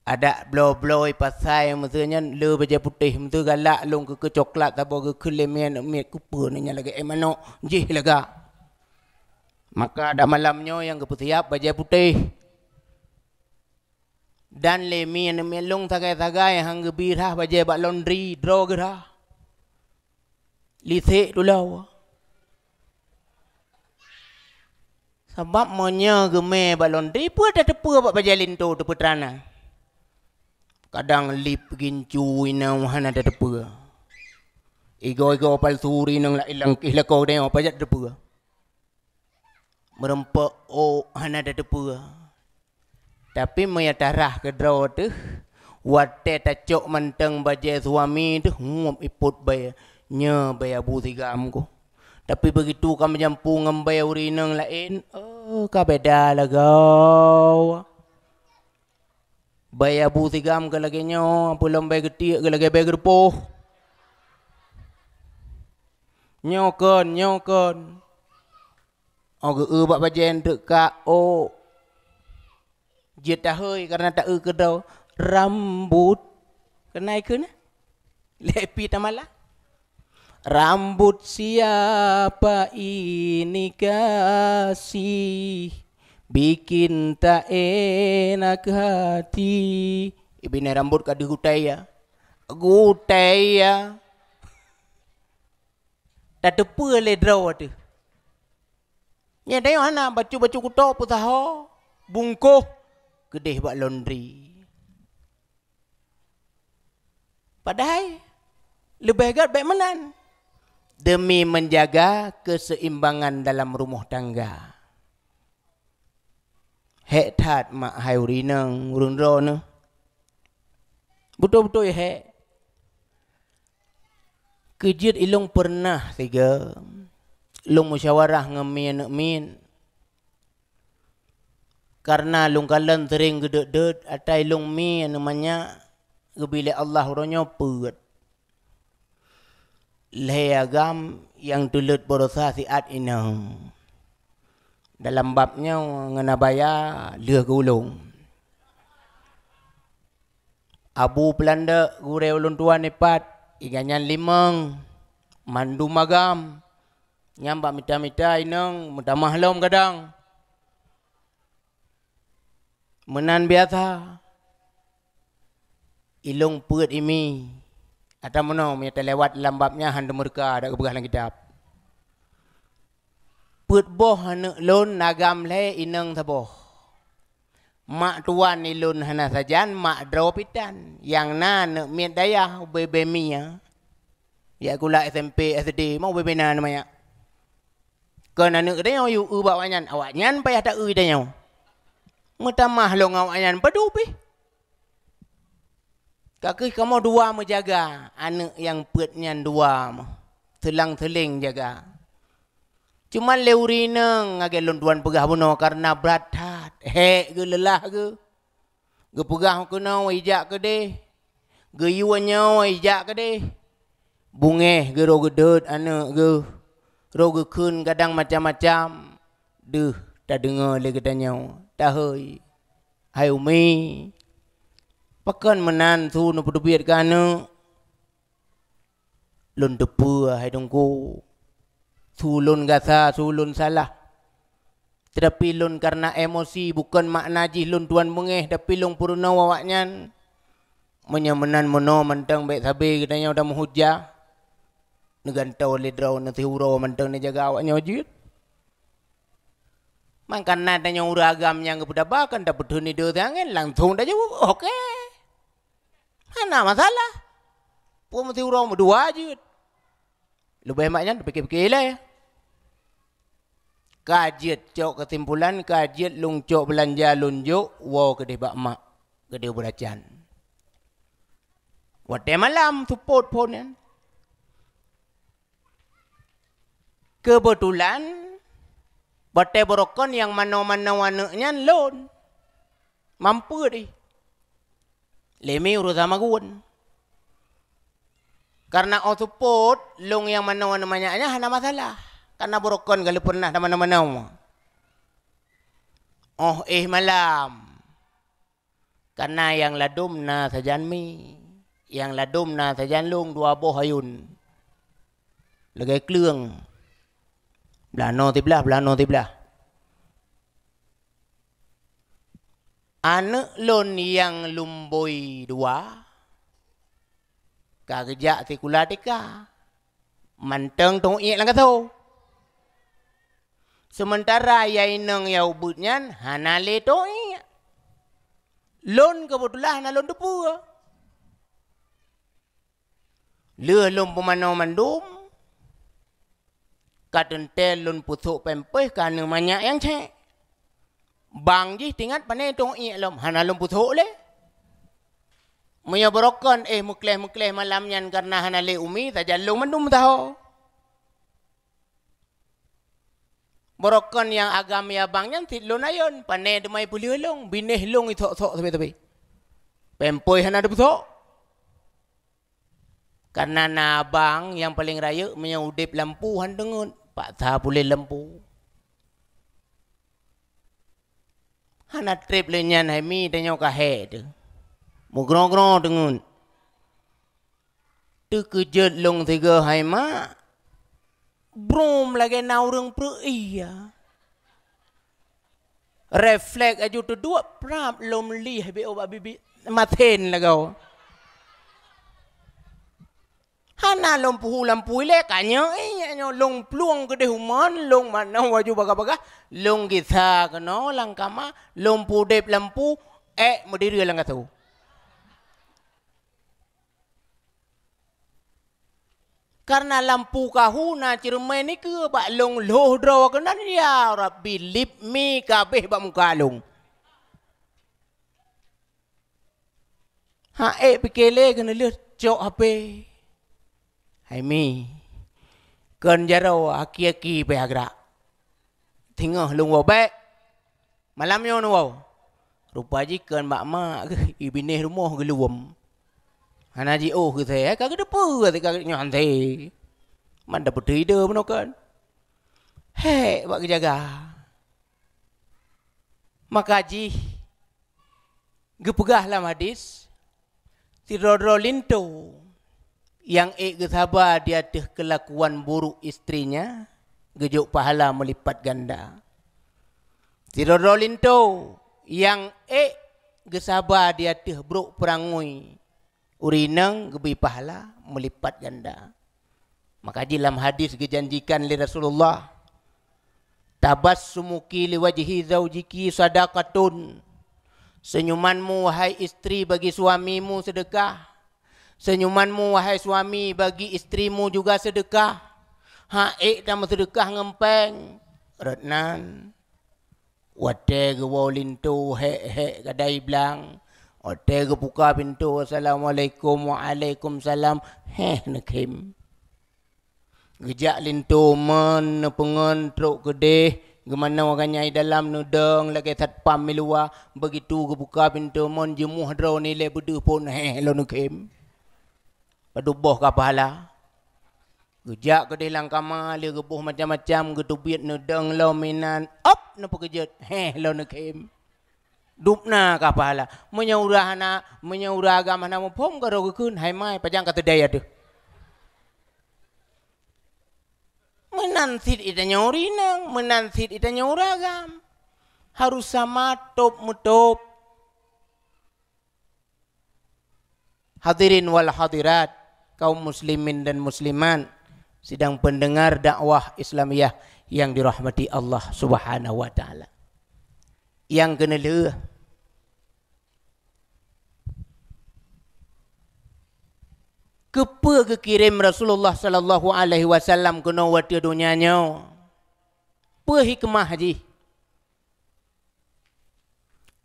Adak bloe-bloe pasai meuseu nyan le bajée putéh, meuseu galak lôn keu, keu coklat saboh geukheun lé mi aneuk miet, keupeue nyan lagée éh manok, jih lagak. Maka adak malam nyoe nyang geupeusiab bajée putéh. Dan lé mi aneuk miet lôn sagai-sagai han geubi rhah bajée bak laundry, droe geuh rhah. Lisek tuloe. Sabab meunyoe geumé bak laundry, peue tateupeue bak bajée linto teupeutrana. Kadang lip gincu inong hana tateupeue. Igoe-igoe palsu inong laén langkeh lakoe tanyoe pajan tateupeue. Meureumpok ôk hana tateupeue. Tapi meunyoe tarhah keudroe teuh, watée tacok mantong bajée suami teuh, ngueb ipot bée, nyoe bée Abu Sigam koh. Tapi beugitu ka meujampu ngon bée ureueng inong laén, oh, ka beda lagoe. Bée Abu Sigam ka lagée nyoe, peulom bée geutiek ka lagée bée geurupoh. Nyoe kon, nyoe kon. Oh, geu-eu bak bajée eunteuk ka, oh. Jeuet tahôi karena taeu keudroe rambut. Keunaikheun, eh? Lé pi tamala. Rambut siapa ini kasih, bikin tak enak hati. Ibinai rambut ka deuh gutée ya. Gutée ya. Tateupeue lé droe teuh. Nyan tanyoe hana bacut-bacut kuto peusaho, bungkôh, keudeh bak laundry. Padahai leubeh gét bék meunan. Demi menjaga keseimbangan dalam rumoh tangga. Hék that mak hai ureueng inong, ureueng droeneuh. Beutôi-beutôi hék. Keujeuet ilôn peureunah sigoe, lôn musyawarah ngon mi aneuk miet. Kareuna lôn kalon seuréng geudeuet-deuet, ata ilôn mi aneuk manyak geubi lé Allah uroe nyoe peuet. Lhée agam nyang tuleuet baroesa siat inong. Dalam bab nyoe ngon abaya lheueh keu ulôn. Abu Peulandok gurée ulôn tuan ipat, iga nyan limong, mandum agam. Nyan bak mita-mita inong meutamah lom gadang. Meunan biasa. Ilôn peuet imi. Ata meunoe meunyoe talewat lam bab nyan han teumeureuka dak geupeugah lam kitab. Peuet boh aneuk lôn agam lhée inong saboh. Mak tuan ilôn hana sajan, mak droe pitan. Nyang na aneuk miet dayah ubé-bé mi ya. Jak sikula S M P, S D, ma ubé-bé na manyak. Kon aneuk tanyoe yue eu bak awaknyan, awaknyan payah ta-eu tanyoe. Meutamah lôn awaknyan padub pih. Ka kheueh kamoe dua meujaga, aneuk nyang peuet nyan dua meuh, seulang-seuléng jaga. Cuman lé ureueng inong lagée lôn tuan peugah bunoe kareuna brat that, hék geuh leulah geuh. Geupeugah keunoe ijak keudeh, geuyue nyoe ijak keudeh. Beungéh geuh roh geudeuet aneuk geuh, roh geukheun gadang macam-macam. Deuh tadeungoe lé geutanyoe, tahôi, hai umi, pakon meunan su neupeuteubiet keu aneuk? Lôn teupeue hai Teungku, su lôn gasa, su lôn salah. Teutapi lôn kareuna emosi, bukon makna jih lôn tuan beungéh, tapi lôn peurunoe awaknyan. Meunyoe meunan meunoe mantong bék sabe geutanyoe tameuhujah. Neugantoe lé droe, neusiuroe mantong neujaga awak nyoe jeuet. Mangkana tanyoe ureuëng agam nyang geupeudaba kan tapeutheun nide teuh angén, langsong tajaweueb, "Oke. Hana masalah." Peue meusiuroe meudua jeuet. Leubeh mak nyan tapike-pike ilée. Ka jeuet cok keusimpulan, ka jeuet lôn cok beulanja lôn jok, woe keudeh bak mak, keudeh beuracan. Watée malam seupôt phon nyan. Keubeutulan, watée beurokon nyang manoe-manoe aneuëk nyan lôn. Mampeue deh. Lé mi urosan magun. Kareuna óh seupôt, lôn nyang manoe aneuëk manyak nyan hana masalah. Kareuna beurokon ka lheueh peureunah tamanoe-manoe. Óh éh malam. Kareuna nyang ladôm na sajan mi, nyang ladôm na sajan lôn dua boh ayôn. Lagée kleueng. Beulanoe siblah, beulanoe siblah. Aneuëk lôn nyang lumbôi dua ka geujak sikula TK. Mantong tôh iék lam gasoe. Seumeuntara yai inong nyang ubit nyan hana lé tôh iék. Lôn keubeutulan hana lôn teupeue. Lheueh lôn pumanö mandum, ka teuntée lôn peusok pampers keu aneuëk manyak nyang cék. Bang jih teuingat pane tôh iék lom, hana lôn peusok lé. Meunyoe beurokon éh meukleh-meukleh malam nyan kareuna hana lé umi, sajan lôn mandum meusaho. Beurokon nyang agam yai abang nyan cit lôn ayôn, pane teuma ipeulheueh lôn, binéh lôn isok-sok sabe-sabe. Pampers hana teupeusok. Kareuna na abang nyang paleng rayeuk meunyoe udeb lampu han teungeut, paksa puléh lampu. Hana treb lé nyan hai mi tanyoe ka hék teuh. Meugroe-groe teungeut. Teukeujot lôn sigoe hai mak, brum lagée na ureuëng preuek ie. Refleks aju teuduek prab lôn lieh beu bak bibi masen lagoe. Hana lôn peuhu lampu ilée ka nyoe, eh, nyoe lôn plueng keudeh umon, lôn manoe aju bagah-bagah, lôn gisa keunoe lam kama, lôn peudeb lampu, ék meudiri lam gasoe. Kareuna lampu kahu na ceureumen nikeue bak lôn lhôh droe keunan, ya Rabbi, lip mi kabeh bak muka lôn. Hak ék pike lé keuneulheueh cok H P. Hai mi, kon jaroe aki-aki pih agrak. Teungoh lôn woe bék. Malam nyoe neuwoe. Rupa jih kon bak mak geuh, i binéh rumoh geuluwom. Hana jiôh geuh, ka geuteupeue teuka nyoe han the. Man dapeuteue ide bunoe kon. Hék bak geujaga. Maka jih geupeugah lam hadis, sidroe-droe linto nyang ék geusaba di ateueh keulakuan buruk istrinya, geujok pahala meulipat ganda. Sidroe-droe linto nyang ék geusaba di ateueh brok peurangui ureuëng inong geubri pahala meulipat ganda. Maka jih lam hadis geujanjikan lé Rasulullah, "Tabassumuki liwajhi zaujiki sadaqatun." Senyumanmu, wahai istri, bagi suamimu seudeukah. Senyumanmu, wahai suami, bagi istrimu juga seudeukah. Hak ék tameuseudeukah ngon péng. Rot nan. Watée geuwoe linto hék-hék gadai blang, watée geubuka pintoe, "Assalamualaikum." "Waalaikumsalam." Héh, neukhém. Geujak linto mon neupeungon trok keudeh, geumanoe ganyai dalam neudong lagée satpam miluwa, beugitu geubuka pintoe mon jeumuh droe nilée beudeuh phon, héh, lôn neukhém. Padub boh ka pahala. Geujak keudeh lam kama lé geuboh macam-macam, geuteubiet neudong lom inan, op neupeukeujot, héh lom neukhém. Dubna ka pahala. Meunyoe ureuëng hana, meunyoe ureuëng agam hana muphom ka droe geukheun, hai mai, pajan ka teudai ateueh. Meunan cit itanyoe ureuëng inong, meunan cit itanyoe ureuëng agam. Harus sama tôb meutôb. Hadirin wal hadirat, kaum muslimin dan muslimat, Sidang pendengar dakwah Islamiyah yang dirahmati Allah Subhanahu wa Ta'ala. Nyang keuneulheueh, keupeue geukirém Rasulullah sallallahu alaihi wasallam keunoe u ateueh donya nyoe? Peue hikmah jih?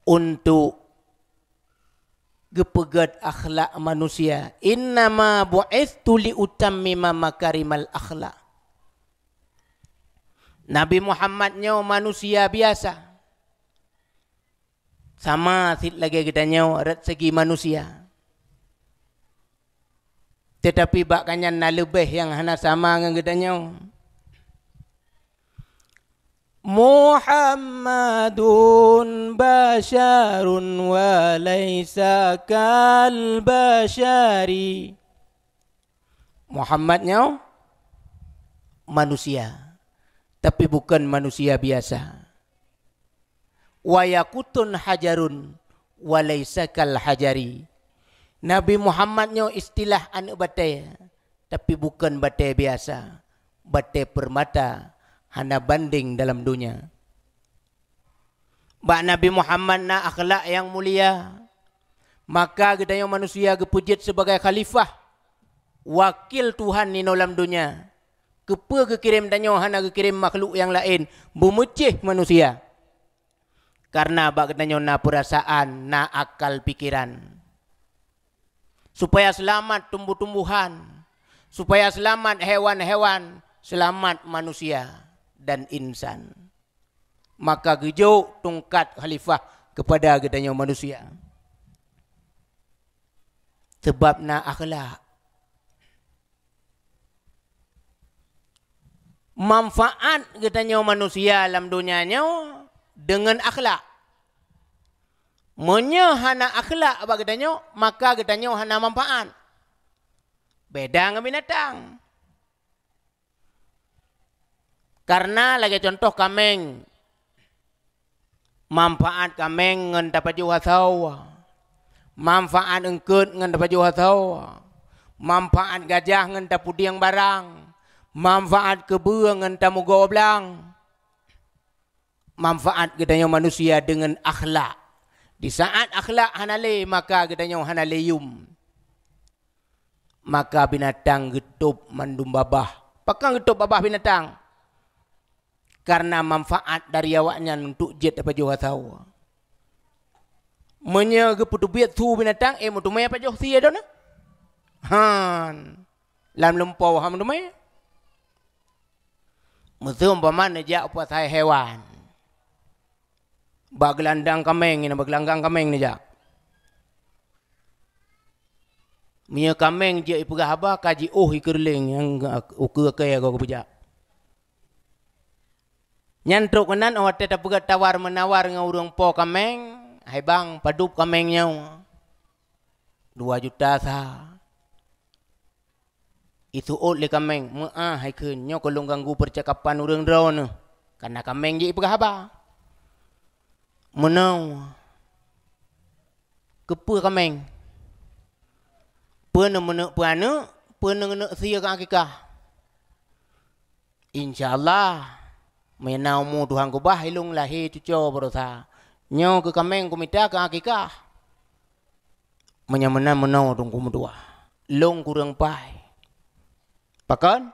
Untuk geupeugét akhlak manusia. "Innama bu'itstu liutammima makarimal akhlak." Nabi Muhammad nyoe manusia biasa. Sama cit lagée geutanyoe rot segi manusia. Teutapi bak keunan na leubeh nyang hana sama ngon geutanyoe. "Muhammadun basyarun wa laisa kal basyari." Muhammad nyoe manusia, tapi bukon manusia biasa. "Wa yakutun hajarun wa laisa kal hajari." Nabi Muhammad nyoe istilah aneuëk batée, tapi bukon batée biasa, batée peurmata hana bandeng dalam donya. Bak Nabi Muhammad na akhlak nyang mulia, maka geutanyoe manusia geupeujeuet sibagai khalifah, wakil Tuhan inoe lam donya. Keupeue geukirém tanyoe hana geukirém makhluk nyang laén, beumeucéh manusia? Kareuna bak geutanyoe na peurasaan, na akal pikeran. Supaya seulamat tumbuh-tumbuhan, supaya seulamat hewan-hewan, seulamat manusia dan insan. Maka geujok tungkat khalifah keupada geutanyoe manusia. Sabab na akhlak. Manfaat geutanyoe manusia lam donya nyoe deungon akhlak. Meunyoe hana akhlak bak geutanyoe, maka geutanyoe hana manfaat. Beda ngon binatang. Kareuna lagée cuntoh kaméng. Manfaat kaméng ngon tapajoh asoe. Manfaat eungkot ngon tapajoh asoe. Manfaat gajah ngon tapudieng barang. Manfaat keubeue ngon tamugoe blang. Manfaat geutanyoe manusia deungon akhlak. Di saát akhlak hana lé, maka geutanyoe hana lé yum. Maka binatang geutôb mandum babah. Pakon geutôb babah binatang? Kareuna manfaat dari awaknyan untuk jeuet tapajoh asoe. Meunyoe geupeuteubiet su binatang, eh, meuteumé pajoh sie droeneuh? Han. Lam lumpoe han meuteumé. Miseu umpama neujak u pasai hewan. Bak geulandang kaméng, na bak geulanggang kaméng neujak. Meunyoe kaméng jeuet ipeugah haba, ka jiôh ikeureuléng nyang ukeue kée goe geupeujak. Nyan trok keunan, óh watée tapeugah tawar-meunawar ngon ureuëng po kaméng, "Hai bang, padub kaméng nyoe?" "Dua juta sa." Iseuôt lé kaméng, "Meuáh hai kheun, nyoe ka lôn ganggu peucakapan ureuëng droeneuh, kareuna kaméng jeuet ipeugah haba." "Meunoe, keupeue kaméng? Peue neuneuk peuaneuk, peue neuneuk sie keu akikah?" "Insya Allah, meunyoe na umu Tuhan keubah, ilôn lahé cucoe baroesa. Nyoe keu kaméng kumita keu akikah." "Meunyoe meunan meunoe Teungku meutuah, lôn kureueng pai." "Pakon?"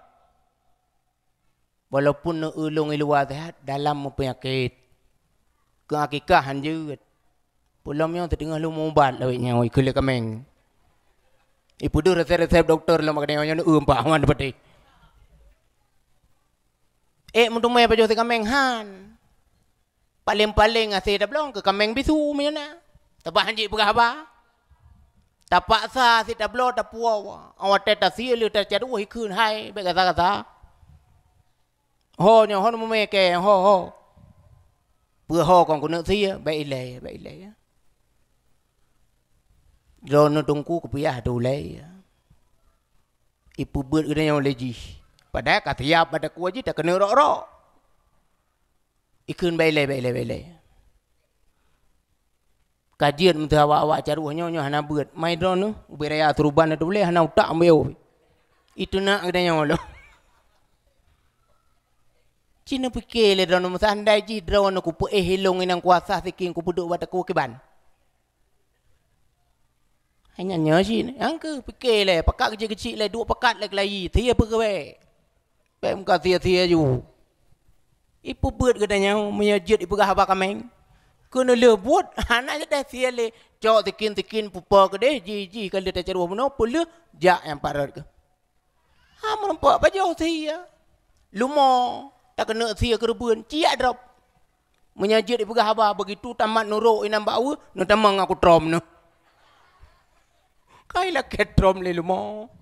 "Walaupun neueu lôn i luwa seuhat, dalam meupeunyakét. Keu akikah han jeuet. Peulom nyoe siteungoh lôn meu-ubat lawét nyoe ikheun lé kaméng. Ipeudeuh resep-resep dokto lom bak geutanyoe nyoe neueu meupat ngon peutéh." Ék meuteumé pajoh sie kaméng han. Paleng-paleng asie tabloe keu kaméng bisu meunyoe na. Teubah han jeuet peugah haba. Tapaksa sie tabloe tapuwoe. Awai watée tasie lheueh tacaduh ikheun hai bék gasa-gasa. "Ho nyoe ho neumumé kée ho ho." "Peue ho kon keuneuk sie, bék ilée, bék ilée." Droeneuh Teungku kupiah teuh ulée. Ipeubeuet geutanyoe lé jih. Padahai ka siab bak takue jih takeuneuk rok-rok. Ikheun bék ilée, bék ilée, bék ilée. Ka jeuet meuteuh awak-awak caruh nyoe, nyoe hana beuet. Mai droeneuh ubé raya suruban na teubiléh hana utak meuyo. Iteunak geutanyoe lom. Ci neupike lé droeneuh, meuseundai jih droeneuh kupeuéh ilong inong kuasa sikin kupeuduek bak teukue kiban. Hanya nyoe cit, nyang keuh pike lé, pakat keuchik-keuchik lé, duek pakat lé keulayi, sie peugeubek. Bèk muka sie-sie ju. Ipeubeuet geutanyoe meunyoe jeuet ipeugah haba kaméng. Keuneulheueh buet, hana jadeh sie lé. Cok sikin-sikin pupo keudeh, jih-jih ka lheueh tacaroh bunoe, peulheueh jak nyang pat rot keuh. Ha, meurumpok pajoh sie. Lumo, takeuneuk sie keureubeuen, ciyak drob. Meunyoe jeuet ipeugah haba, begitu tamat nurok inan bak weueh, neutamong aku trom neuh. Kai lakèe trom lé lumo.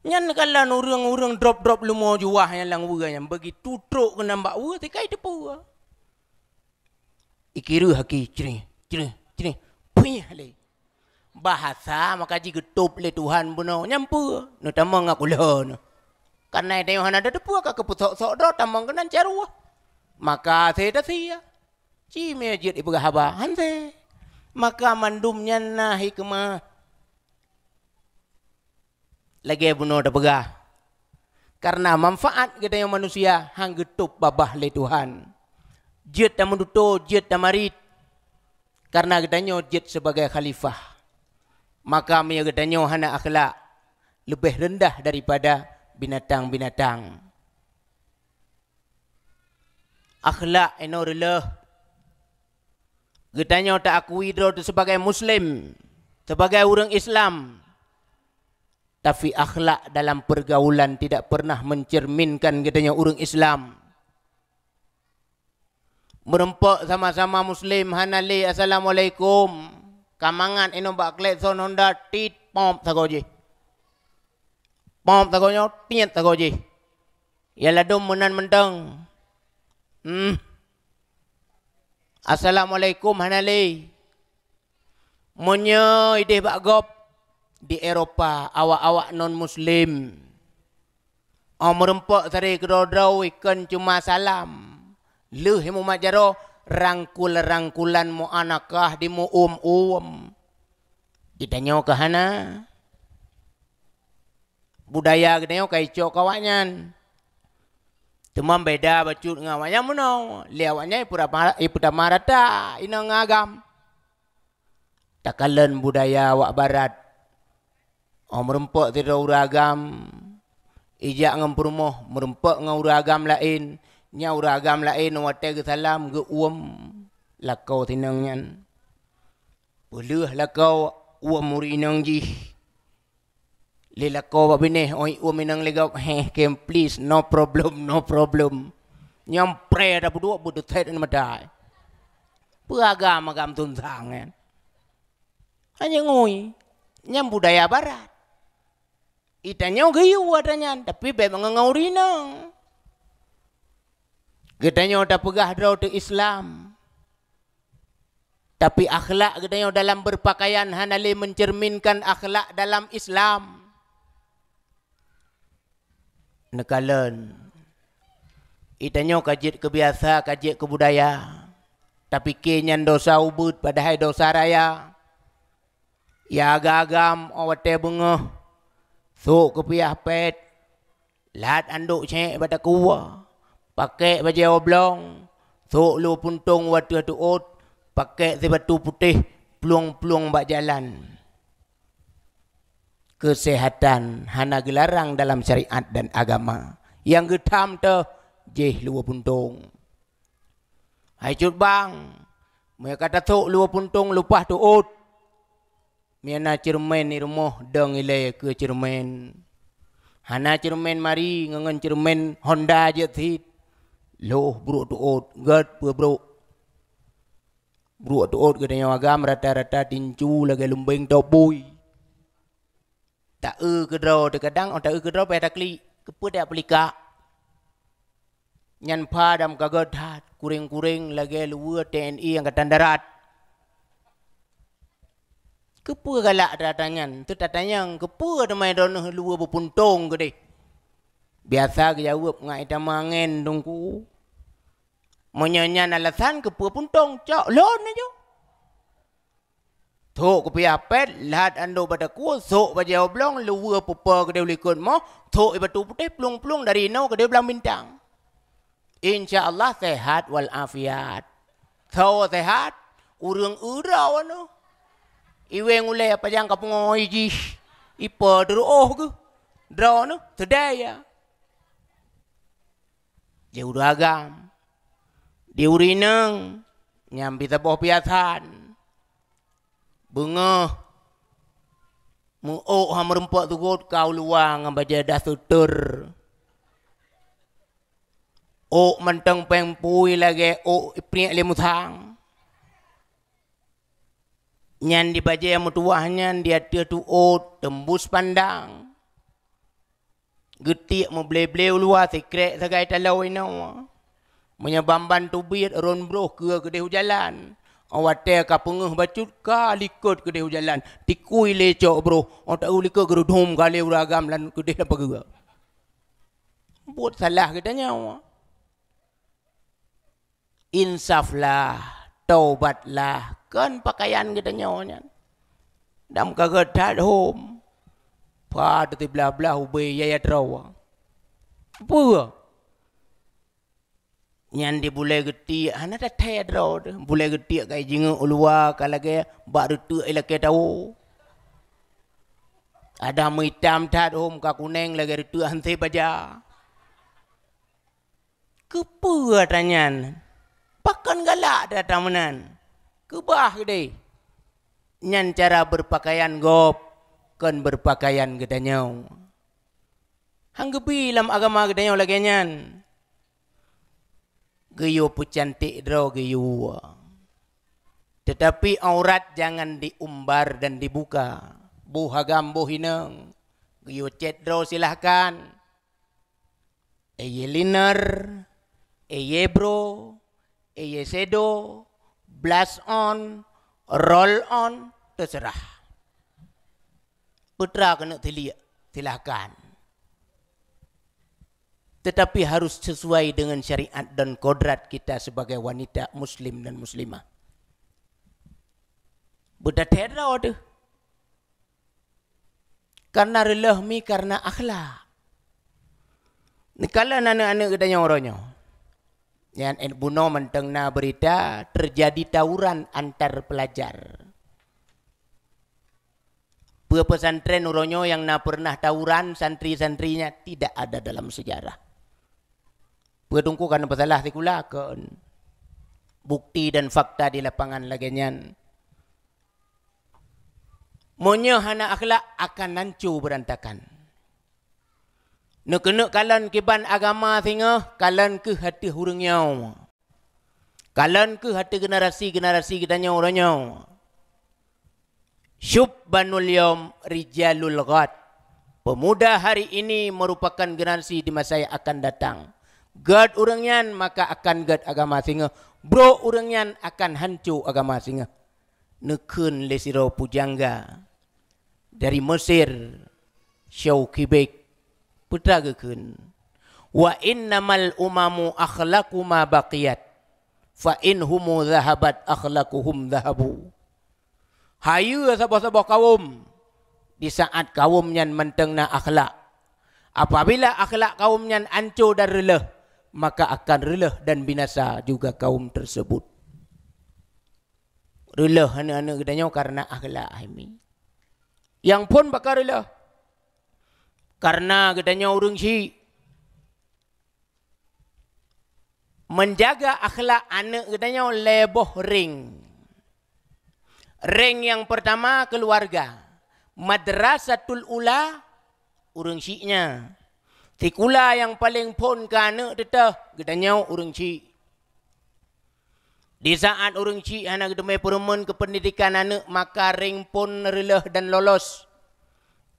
Nyan kalon ureueng-ureueng drob-drob lumo juah nyang lam weueh nyan, begitu trok keunan bak weueh, sikai teupeue. Ikireuh aki, crih, crih, crih, puih lé. Bahasa maka jigeutôb lé Tuhan bunoe, nyan peue? Neutamong aku lheueh neuh. Kareuna tanyoe hana tateupeue ka keupeusok-sok droe tamong keunan caroh. Maka asai tasie. Ci meujeuet ipeugah haba, han sé. Maka mandum nyan na hikmah. Lagèe bunoe tapeugah, kareuna manfaat geutanyoe manusia han geutôb babah lé Tuhan. Jeuet tameututoe, jeuet tamarit, kareuna geutanyoe jeuet sibagai khalifah. Maka meunyoe geutanyoe hana akhlak, leubeh reundah daripada binatang-binatang. Akhlak inoe reuloh. Geutanyoe taakui droe teuh sibagai Muslim, sibagai ureueng Islam. Tapi akhlak dalam pergaulan tidak pernah mencerminkan geutanyoe ureueng Islam. Meurumpok sama-sama Muslim hana lé assalamualaikum. Ka mangat inoe bak klakson Honda, tit, pop sagoe jih. Pop sagoe nyoe, tiet sagoe jih. Ya ladom meunan mantong. Hmm. Assalamualaikum hana lé. Meunyoe ideh bak gob di Eropa, awak-awak non muslim, oh, meurumpok sabe keudroe-droe ikon cuma salam. Lheueh mumat jaroe, rangkul-rangkulan muanakah di muum-uum. Geutanyoe ka hana. Budaya geutanyoe ka icok keu awaknyan. Teuma beda bacut ngon awaknyan meunoe. Lé awaknyan ipeutamah, ipeutamah rata inong ngon agam. Takalon budaya awak barat. Oh, meurumpok sidroe ureueng agam, ijak ngon peurumoh, meurumpok ngon ureueng agam laén. Nyan ureueng agam laén watèe geusalam, geuuem lakoe sinong nyan. Peulheueh lakoe uem ureueng inong jih. Lé lakoe bak binéh, oi uem inong lé gob, "Heh, kem, please, no problem, no problem." Nyang pré tapeuduek beuteutet mata. Peue agam-agam tunsang nyan. Hana ngui. Nyan budaya barat. Geutanyoe geuyue ata nyan, tapi bèk meungeungeuri inong. Geutanyoe tapeugah droe teuh Islam. Tapi akhlak geutanyoe dalam berpakaian hana lé mencerminkan akhlak dalam Islam. Neukalon. Geutanyoe ka jeuet keu biasa, ka jeuet keu budaya. Tapike nyan dosa ubeut padahai dosa raya. Ya agam-agam, oh, watèe beungoh, sôk keupiah pèt, lat andok cék bak takue, pakèk bajèe oblong, sôk luweue puntông u ateueh teuôt, pakèk sibatu putéh, plueng-plueng bak jalan. Keuseuhatan hana geularang dalam syariat dan agama. Nyang geutham teuh, jéh luweue puntông. Hai cut bang, meunyo ka tasôk luweue puntông leupah teuôt. Meunyo na ceureumen i rumoh, dong ilèe keu ceureumen. Hana ceureumen mari ngon, ngon ceureumen Honda jeuet cit. Lhôh brôk teuôt, gèt peue brôk. Brôk teuôt geutanyoe agam rata-rata tincu lagèe lumbeng tobui. Ta-eu keudroe, teukadang oh ta-eu keudroe payah taklik. Keupeue tajak peulikak? Nyan pha dam ka gèt that, kureng-kureng lagèe luweue T N I Angkatan Darat. Keupeue galak that nyan? Teuh tatanyong, keupeue teuma droeneuh luweue beupuntông keudeh? Biasa geujaweueb ngon itamong angén, Teungku. Meunyoe nyan alasan, keupeue puntông? Cok lôn laju. Sôk keupiah pèt, lat andok bak takue, sôk bajèe oblong, luweue pupo keudeh u likot moh, sôk i batu putéh, plueng-plueng dari inoe keudeh u Blang Bintang. Insya Allah sehat wal afiat. Tho sehat, ureuëng eu droeneuh. Iweng ulée pajang ka peungoi jih, ipe teuruoh geuh. Droeneuh seudaya. Di ureuëng agam, di ureuëng inong, nyang bi saboh piasan. Beungoh meuôk ha meurumpok tugot ka u luwa ngon bajée dah seuteur. Ôk mantong péng pui lagée ôk ipriek lé musang. Nyan di bajée meutuwah nyan di ateueh tuôt teumbus pandang. Geutiek meuble-ble u luwa sikrek sagai taloe inoe. Meunyoe ban-ban teubiet rhon broh keue keudeh u jalan. Watée ka peungeuh bacut ka likot keudeh u jalan. Tikui lé cok broh. Óh taeu likot geurudum ka lé ureuëng agam lam keudeh lam pageue. Buet salah geutanyoe. Insaflah, taubatlah, kon pakaian geutanyoe nyan. Dam ka geutat hom. Pat tiblah-blah ubé ya ya droe. Peue? Nyan di bulée geutiek hana tathée droe teuh. Bulée geutiek ka jingeuk u luwa ka lagée bak reuteuk ilakée tawo. Ada meuitam that hom ka kuneng lagée reuteuk hanse baja. Keupeue atra nyan? Pakon galak atra meunan? Keubah keudeh. Nyan cara beurpakaian gob, kon beurpakaian geutanyoe. Hang geubi lam agama geutanyoe lagée nyan. Geuyue peucantik droe geuyue. Tetapi aurat jangan diumbar dan dibuka. Boh agam boh inong. Geuyue cét droe silahkan. Eye liner, eye bro, eye shadow, blush on, roll on, terserah. Peue atra keuneuk tiliek, silahkan. Tetapi harus sesuai dengan syariat dan kodrat kita sebagai wanita muslim dan muslimah. Beutatét droe teuh. Karena reuloh mi karena akhlak. Neukalon aneuëk-aneuëk geutanyoe uroe nyoe. Nyan bunoe mantong na beurita terjadi tawuran antar pelajar. Peue pesantren uroe nyoe nyang na peureunah tawuran santri-santrinya tidak ada dalam sejarah. Peue Teungku ka neupeusalah sikula kon. Bukti dan fakta di lapangan lagée nyan. Meunyoe hana akhlak akan hanco beurantakan. Neukeuneuk kalon kiban agama singoh, kalon kheueh ateueh ureuëng nyoe. Kalon kheueh ateueh generasi-generasi geutanyoe uroe nyoe. Syubbanul yaum rijalul ghad. Pemuda hari ini merupakan generasi di masa yang akan datang. Gét ureuëng nyan maka akan gét agama singoh. Brok ureuëng nyan akan hanco agama singoh. Neukheun lé sidroe pujangga dari Mesir, Shawkibik, peue atra geukheun, "Wa innamal umamu akhlaqu ma baqiyat, fa in humu dhahabat akhlaquhum dhahabu." Hayeue saboh-saboh kawöm, di saat kawöm nyan mantong na akhlak. Apabila akhlak kawöm nyan anco dan reuloh, maka akan reuloh dan binasa juga kawöm tersebut. Reuloh aneuëk-aneuëk geutanyoe karena akhlak hai mi. Nyang phon baka reuloh. Karena geutanyoe ureuëng syiek. Menjaga akhlak aneuëk geutanyoe lhée boh ring. Ring nyang pertama keluarga. Madrasatul ula ureuëng syiek nyan. Sikula nyang paleng phon keu aneuëk teutoh geutanyoe ureuëng syiek. Di saat ureuëng syiek hana geuteumé peureumeun keu peundidikan aneuëk, maka ring phon reuloh dan lolos.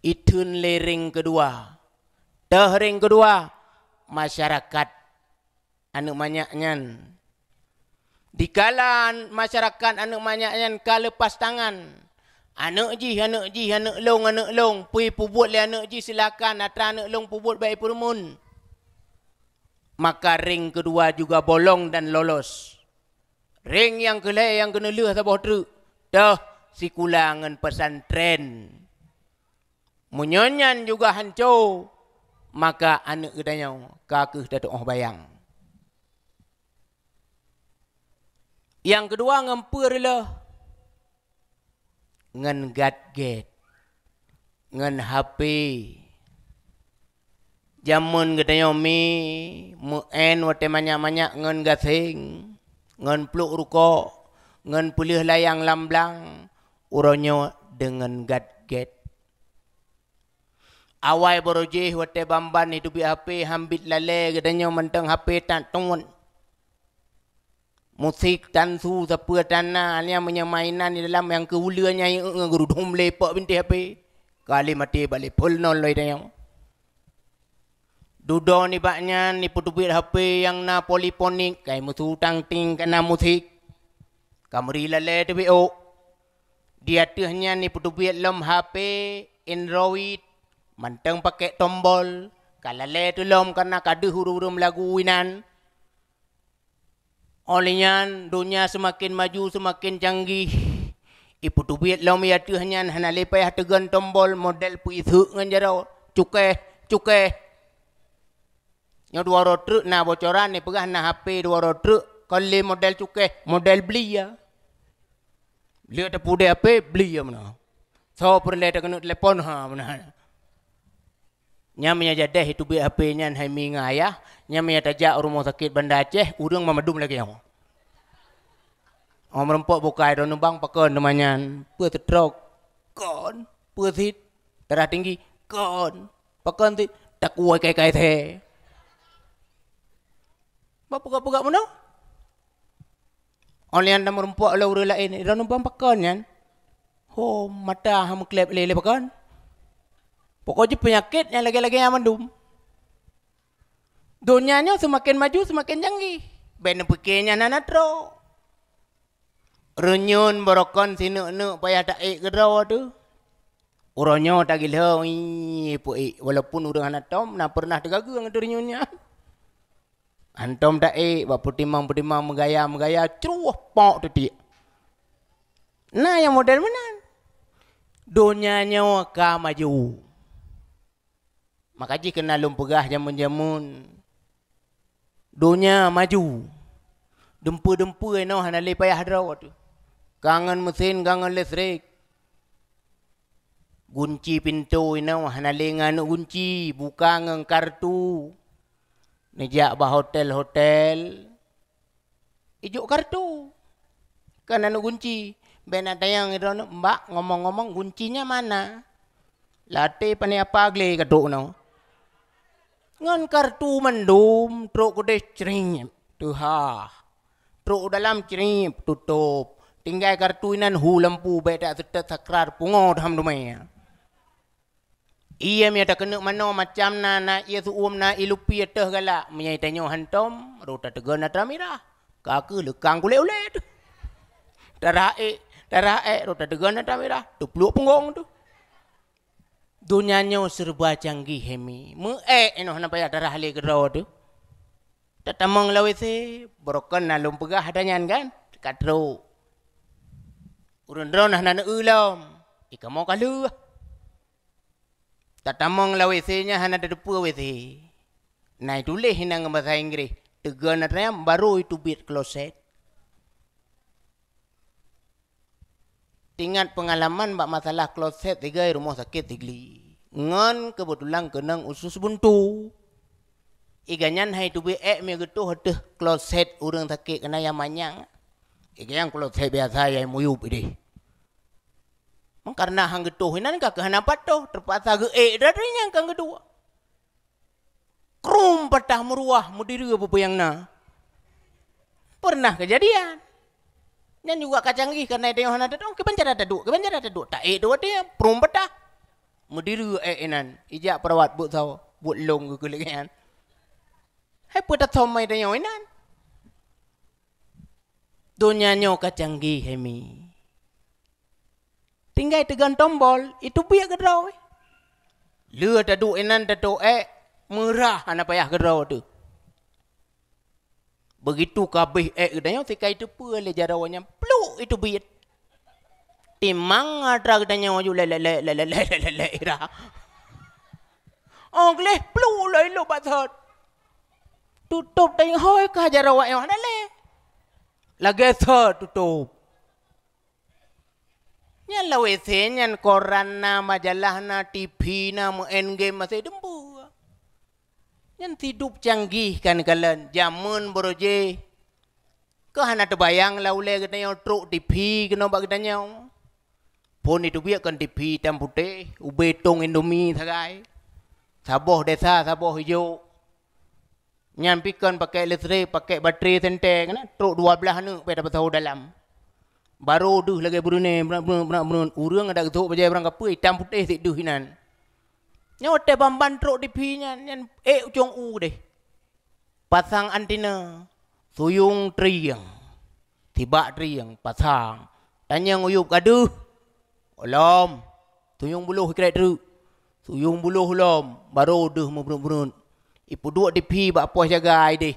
Itheun lé ring keudua. Teuh ring keudua, masyarakat aneuëk manyak nyan. Dikala masyarakat aneuëk manyak nyan ka leupas tangan, aneuëk jih, aneuëk jih, aneuëk lông, aneuëk lông, peue peubuet lé aneuëk jih silakan, atra aneuëk lông peubuet bak ipeureumeun. Maka ring keudua juga bolong dan lolos. Ring nyang keulhée nyang keuneulheueh saboh treuk, teuh sikula ngon pesantren. Meunyoe nyan juga hanco, maka aneuëk geutanyoe ka kheueh tatuoh bayang. Nyang keudua ngon peue reuloh? Ngon gadget, ngon H P. Jameun geutanyoe mi meu-en watée manyak-manyak ngon gaseng, ngon pluek rukok, ngon peuleueh layang lam blang, uroe nyoe deungon gadget. Awai barô jih watée ban-ban iteubiet H P, hambit lalée geutanyoe mantong H P tan tuet. Musik tansu sapeue tan na, nyan meunyoe mainan di dalam nyang keu uleue nyan, eu, eu, geurudum lé pok bintéh H P. Ka lé maté bak lé phon non loi tanyoe. Dudoe nibak nyan ipeuteubiet H P nyang na poliponik, kai meusu tang ting ka na musik. Ka meuri lalée teubiet ôk. Di ateueh nyan ipeuteubiet lom H P Android, mantong pakék tombol, ka lalée teulom kareuna ka deuh ureuëng-ureuëng meulagu inan. Óh lheueh nyan, donya seumaken maju, seumaken canggih. Ipeuteubiet lom i ateueh nyan hana lé payah teugon tombol, model peuiseuk ngon jaroe, cukéh, cukéh. Nyoe dua uroe treuk na bocoran, ipeugah na H P dua uroe treuk, kon lé model cukéh, model bli ya. Lheueh teupudée H P, bli ya meunan. Soe peureulée takeuneuk telepon, ha, meunan. Nyan meunyoe jadeh iteubiet H P nyan hai mi ngon ayah, nyan meunyoe tajak u rumoh sakét Banda Aceh, ureuëng mandum lagée nyoe. Oh, meureumpok bukai droeneuh bang, pakon teuma nyan? Peue stroke? Kon. Peue sit? Darah tinggi? Kon. Pakon sit? Takuai kai-kai thée. Bak peugah-peugah meunoe? Óh lheueh nyan meureumpok lé ureuëng laén, droeneuh bang pakon nyan? Ho, mata ha meukleb lé, lé pakon? Pokok jih peunyakét nyang lagée-lagée nyan mandum. Donya nyoe seumaken maju, seumaken canggih. Bék neupike nyan hana trok. Reunyeun barokon sineuk-neuk payah taék keudroe teuh. Uroe nyoe tagilhong, ih, peuék, walaupun ureuëng hana tom, na peureunah teugageue ngon teuh reunyeun nyan. Hantom taék bak peutimang-peutimang meugaya-meugaya, cruh pok teutiek. Na nyang model meunan. Donya nyoe ka maju. Maka jih keunan lôn peugah jameun-jameun, donya maju. Dumpeue-dumpeue inoe hana lé payah droe teuh. Ka ngon meusén, ka ngon listrik. Gunci pintoe inoe hana lé ngon aneuk gunci, buka ngon kartu. Neujak bak hotel-hotel, ijok kartu. Kan aneuk gunci, bék na tanyong droeneuh, "Mbak, ngomong-ngomong guncinya mana?" Latée pane apa glé ka trok nyoe. Ngon kartu mandum, trok keudeh, cringép, teuhah. Trok dalam, cringép, tutôp. Tinggai kartu inan, hu lampu, bék taseutôt sakrat, pungo tham dumé. Ié mia takeuneuk manoe macam na, na ié su'uem, na ié lupi ateueh galak. Meunyoe tanyoe hantom, rot tateugon atra mirah. Ka keuh leukang kulét ulée teuh. Tarah ék, tarah ék, rot tateugon atra mirah. Teupluek punggong teuh. Donya nyoe serba canggih, hemi. Meu-ék inoe hana payah tarah lé keudroe teuh. Tatamong lam W C, barokon na lôn peugah ata nyan kan? Ka trok. Ureuëng droeneuh hana neu-eu lom. Ih, kamoe ka lheueh. Tatamong lam W C nyan hana tateupeue W C. Na ituléh inan ngon basa Inggréh, teugon atra nyan barô iteubiet kloset. Teuingat peungalaman bak masalah kloset sigoe rumoh sakét Sigli. Ngon keubeutulan keunong usus buntu. Iga nyan hai teubiet ék mie geutoh ateueh kloset ureuëng sakét keunan nyang manyang. Iga nyan kloset biasa nyang muyueb ideh. Meukareuna han geutoh inan ka keuh hana patoh, teupaksa geuék dari nyang ka geuduek. Krum patah meuruah, meudireue peue-peue nyang na. Pernah kejadian. Nyan juga ka canggih, kareuna tanyoe hana tatong, kiban cara taduek, kiban cara taduek. Taék dua watée, prum patah. Meudireue ék inan, ijak peurawat buet sawo, buet lông geukeulék nyan. Hai peue tatom mai tanyoe inan. Donya nyoe ka canggih, hemi. Tinggai teugon tombol, iteubiet keudroe. Lheueh taduek inan tato ék, meurah hana payah keudroe teuh. Beugitu ka abéh ék geutanyoe, sikai teupeue lé jaroe nyan, pluk iteubiet. Timang atra geutanyoe aju lé, lé, lé, ira. Óh gleh pluk lom ilop bak sot. Tutôp tanyoe hôi ka jaroe nyoe hana lé. Lagèe sot tutôp. Nyan lawét se nyan koran na, majalah na, T V na, meu'en game masih dum peue. Nyan sidub canggih kan kalon, jameun barô jih. Keu hana teubayang lam ulèe geutanyoe trok T V keunoe bak geutanyoe. Phôn jiteubiet kon T V itam putéh, ubé tông Indomie sagai. Saboh desa, saboh ijok. Nyan pi kon pakèk listrik, pakèk batri senteng na, trok dua blaih aneuk pih tapeusaho dalam. Barô deuh lagèe Brunei, breuet, breuet, breuet, breuet. Ureueng adak geusôk bajèe barang kapeue, itam putéh sit deuh inan. Nyoe watèe ban-ban trok T V nyan, nyan ék u cong u deh. Pasang antena, suyueng trieng. Sibak trieng, pasang. Tanyong u yup ka deuh. Lom. Suyueng buloh ikrek treuk. Suyueng buloh lom, barô deuh meubreuet-breuet. Ipeuduek T V bak pos jaga ai deh.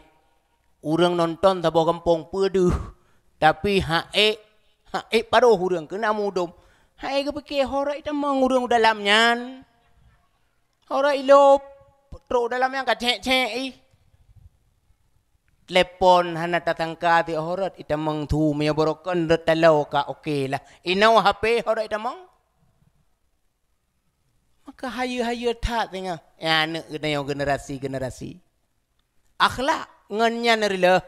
Ureueng nonton saboh gampông peue deuh. Tapi hak ék, hak ék padôh ureueng keunan mudôm. Hai geupiké ho rot itamong ureueng u dalam nyan. Ho rot ilôp, trok u dalam nyan ka cék-cék ih. Telepon hana tasangka, ti ho rot itamong thu, meunyoe barokon rot taloe ka oke lah. Inoe H P ho rot itamong. Maka hayeue-hayeue that singoh. Nyan aneuk geutanyoe generasi-generasi. Akhlak ngon nyan reuloh.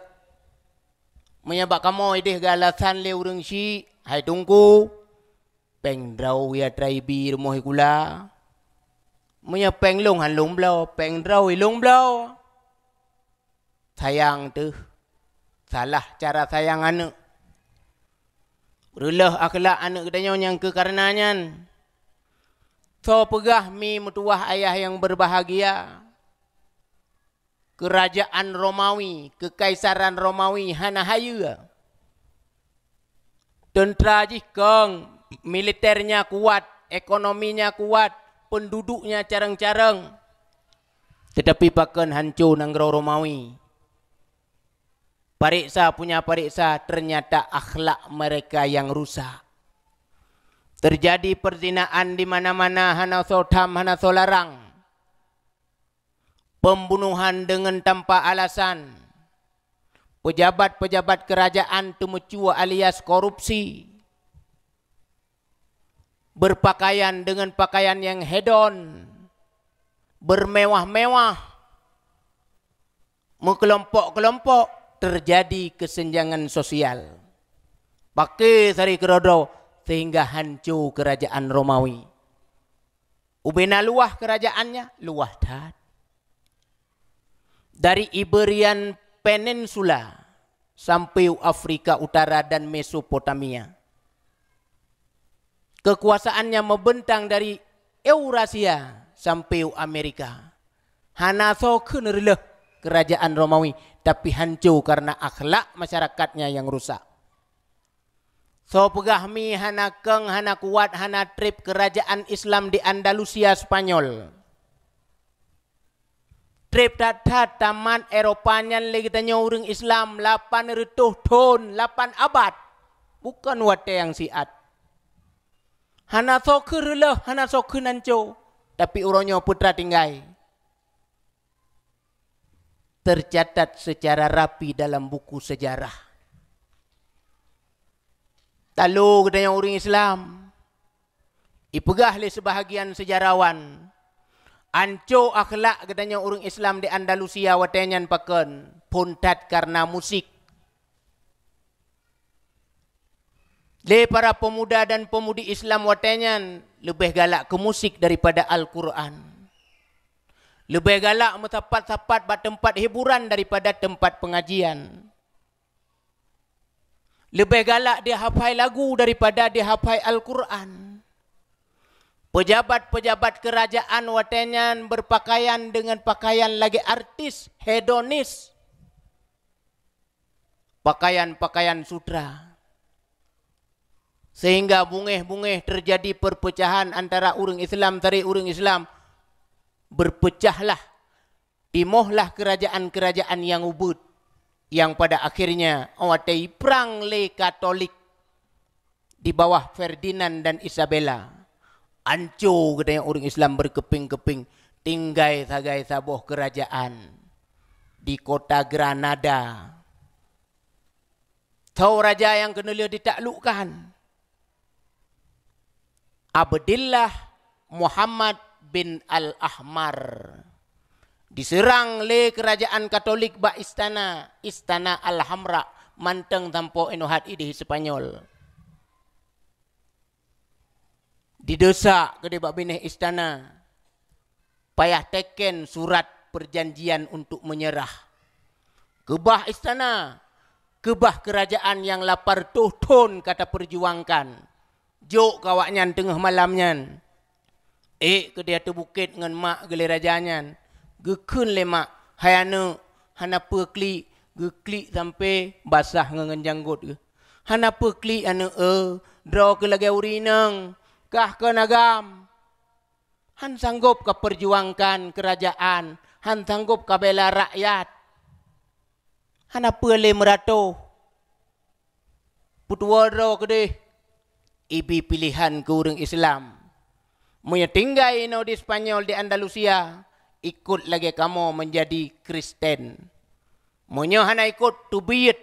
Meunyoe bak kamoe ideh geualasan lé ureueng syik, hai teungku, péng droe ya atra ibi rumoh ikula. Meunyoe péng lôn han lôn bloe, péng droe ilôn bloe. Sayang teuh. Salah cara sayang aneuk. Reuloh akhlak aneuk geutanyoe nyang keu kareuna nyan. Soe peugah mi meutuwah ayah nyang berbahagia? Keurajaan Romawi, keukaisaran Romawi hana hayeue. Teuntra jih kong, militernya kuat, ekonominya kuat, penduduknya carong-carong. Tetapi pakon hanco nanggroe Romawi? Pareksa punya pareksa, ternyata akhlak mereka yang rusak. Terjadi perzinaan di mana-mana, hana soe tham, hana soe larang. Pembunuhan dengan tanpa alasan. Pejabat-pejabat kerajaan teumeucue alias korupsi. Berpakaian dengan pakaian yang hedon, bermewah-mewah, meukelompok-kelompok, terjadi kesenjangan sosial. Paké sari keudroe-droe sehingga hanco keurajaan Romawi. Ubena luwah keurajaannya, luwah that. Dari Iberian Peninsula sampai u Afrika Utara dan Mesopotamia. Kekuasaannya membentang dari Eurasia sampai u Amerika. Hana soe kheun reuloh keurajaan Romawi, tapi hanco karena akhlak masyarakatnya yang rusak. Soe peugah mi hana keng, hana kuat, hana treb keurajaan Islam di Andalusia Spanyol. Treb that-that tamat Eropa nyan lé geutanyoe ureuëng Islam lapan reutôh thon, lapan abad. Bukon watée nyang siat. Hana soe kheueh reuloh, hana soe kheueh nanco, tapi uroe nyoe peue tinggai. Tercatat secara rapi dalam buku sejarah. Talo geutanyoe ureuëng Islam, ipeugah lé seubahagian seujarawan, anco akhlak geutanyoe ureuëng Islam di Andalusia watée nyan pakon, phon that kareuna musik. Lé para pemuda dan pemudi Islam watée nyan leubeh galak keu musik daripada Al-Qur'an. Leubeh galak meusapat-sapat bak teumpat hiburan daripada teumpat peungajian. Leubeh galak dihafai lagu daripada dihafai Al-Qur'an. Pejabat-pejabat keurajaan watée nyan beupakaian deungon pakaian lagée artis, hedonis. Pakaian-pakaian sutra. Sehingga bungéh-bungéh teujadi peurpeucahan antara ureuëng Islam, tari ureuëng Islam. Beurpeucahlah, timohlah keurajaan-keurajaan nyang ubeuet, nyang pada akhirnya watée jiprang lé Katolik di bawah Ferdinand dan Isabella. Anco geutanyoe ureuëng Islam beurkeuping-keuping, tinggai sagai saboh keurajaan di kota Granada. Tho raja nyang keuneulheueh ditaklukkan. Abdillah Muhammad bin Al-Ahmar. Diseurang lé keurajaan Katolik bak istana, Istana Al-Hamra, mantong sampoe inoe that idéh Spanyol. Dideusak keudéh bak binéh istana, payah teken surat perjanjian untuk menyerah. Keubah istana, keubah keurajaan nyang lapan reutôh thon ka tapeujuangkan. Jok keu awaknyan teungoh malam nyan. Ék keudéh ateueh bukét ngon mak geulée raja nyan. Geukheun lé mak, "Hai aneuëk, hana peue klik." Geuklik sampoe basah ngon, ngon janggot geuh. "Hana peue klik, aneuëk, eh, droe keuh lagée ureuëng inong, kah kon agam. Han sanggop ka peujuangkan keurajaan, han sanggop ka bela rakyat. Hana peue lé meuratoh. Peutuwoe droe keudéh, ibi piléhan keu ureuëng Islam. Meunyoe tinggai inoe di Spanyol, di Andalusia, ikot lagée kamoe meunjadi Kristen. Meunyoe hana ikot, teubiet.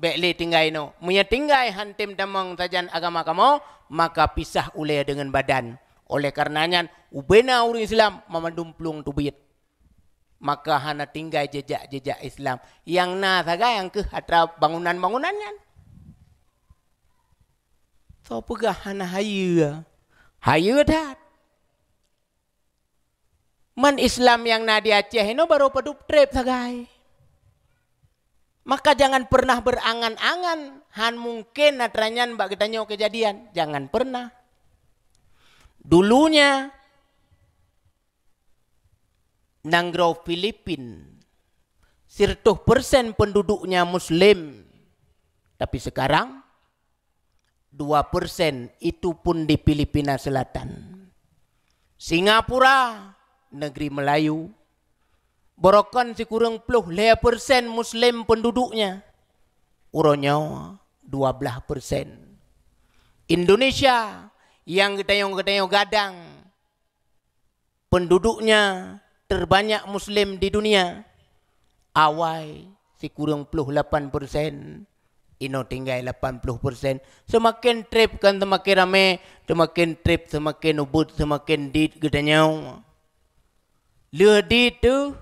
Bék lé tinggai inoe. Meunyoe tinggai han tem tamong sajan agama kamoe, maka pisah ulée deungon badan. Oleh kareuna nyan, ubena ureuëng Islam mamandum plueng teubiet. Maka hana tinggai jejak-jejak Islam. Nyang na sagai nyang keuh atra bangunan-bangunan nyan. Soe peugah hana hayeue? Hayeue that. Man Islam nyang na di Aceh inoe barô padub treb sagai. Maka jangan pernah berangan-angan, han mungken atra nyan bak geutanyoe keujadian. Jangan pernah. Dulunya, nanggroe Filipin, sireutoh persen penduduknya Muslim. Tapi sekarang, dua persen, itu pun di Filipina Selatan. Singapura, negeri Melayu, barokon sikureueng ploh lhée persen Muslim penduduknya. Uroe nyoe, dua belas persen. Indonesia, nyang geutanyoe-geutanyoe gadang, penduduknya terbanyak Muslim di dunia. Awai sikureueng ploh lapan persen, inoe tinggai lapan ploh persen. Seumaken treb kan seumaken ramé, seumaken treb seumaken ubit, seumaken dit geutanyoe. Lheueh dit teuh,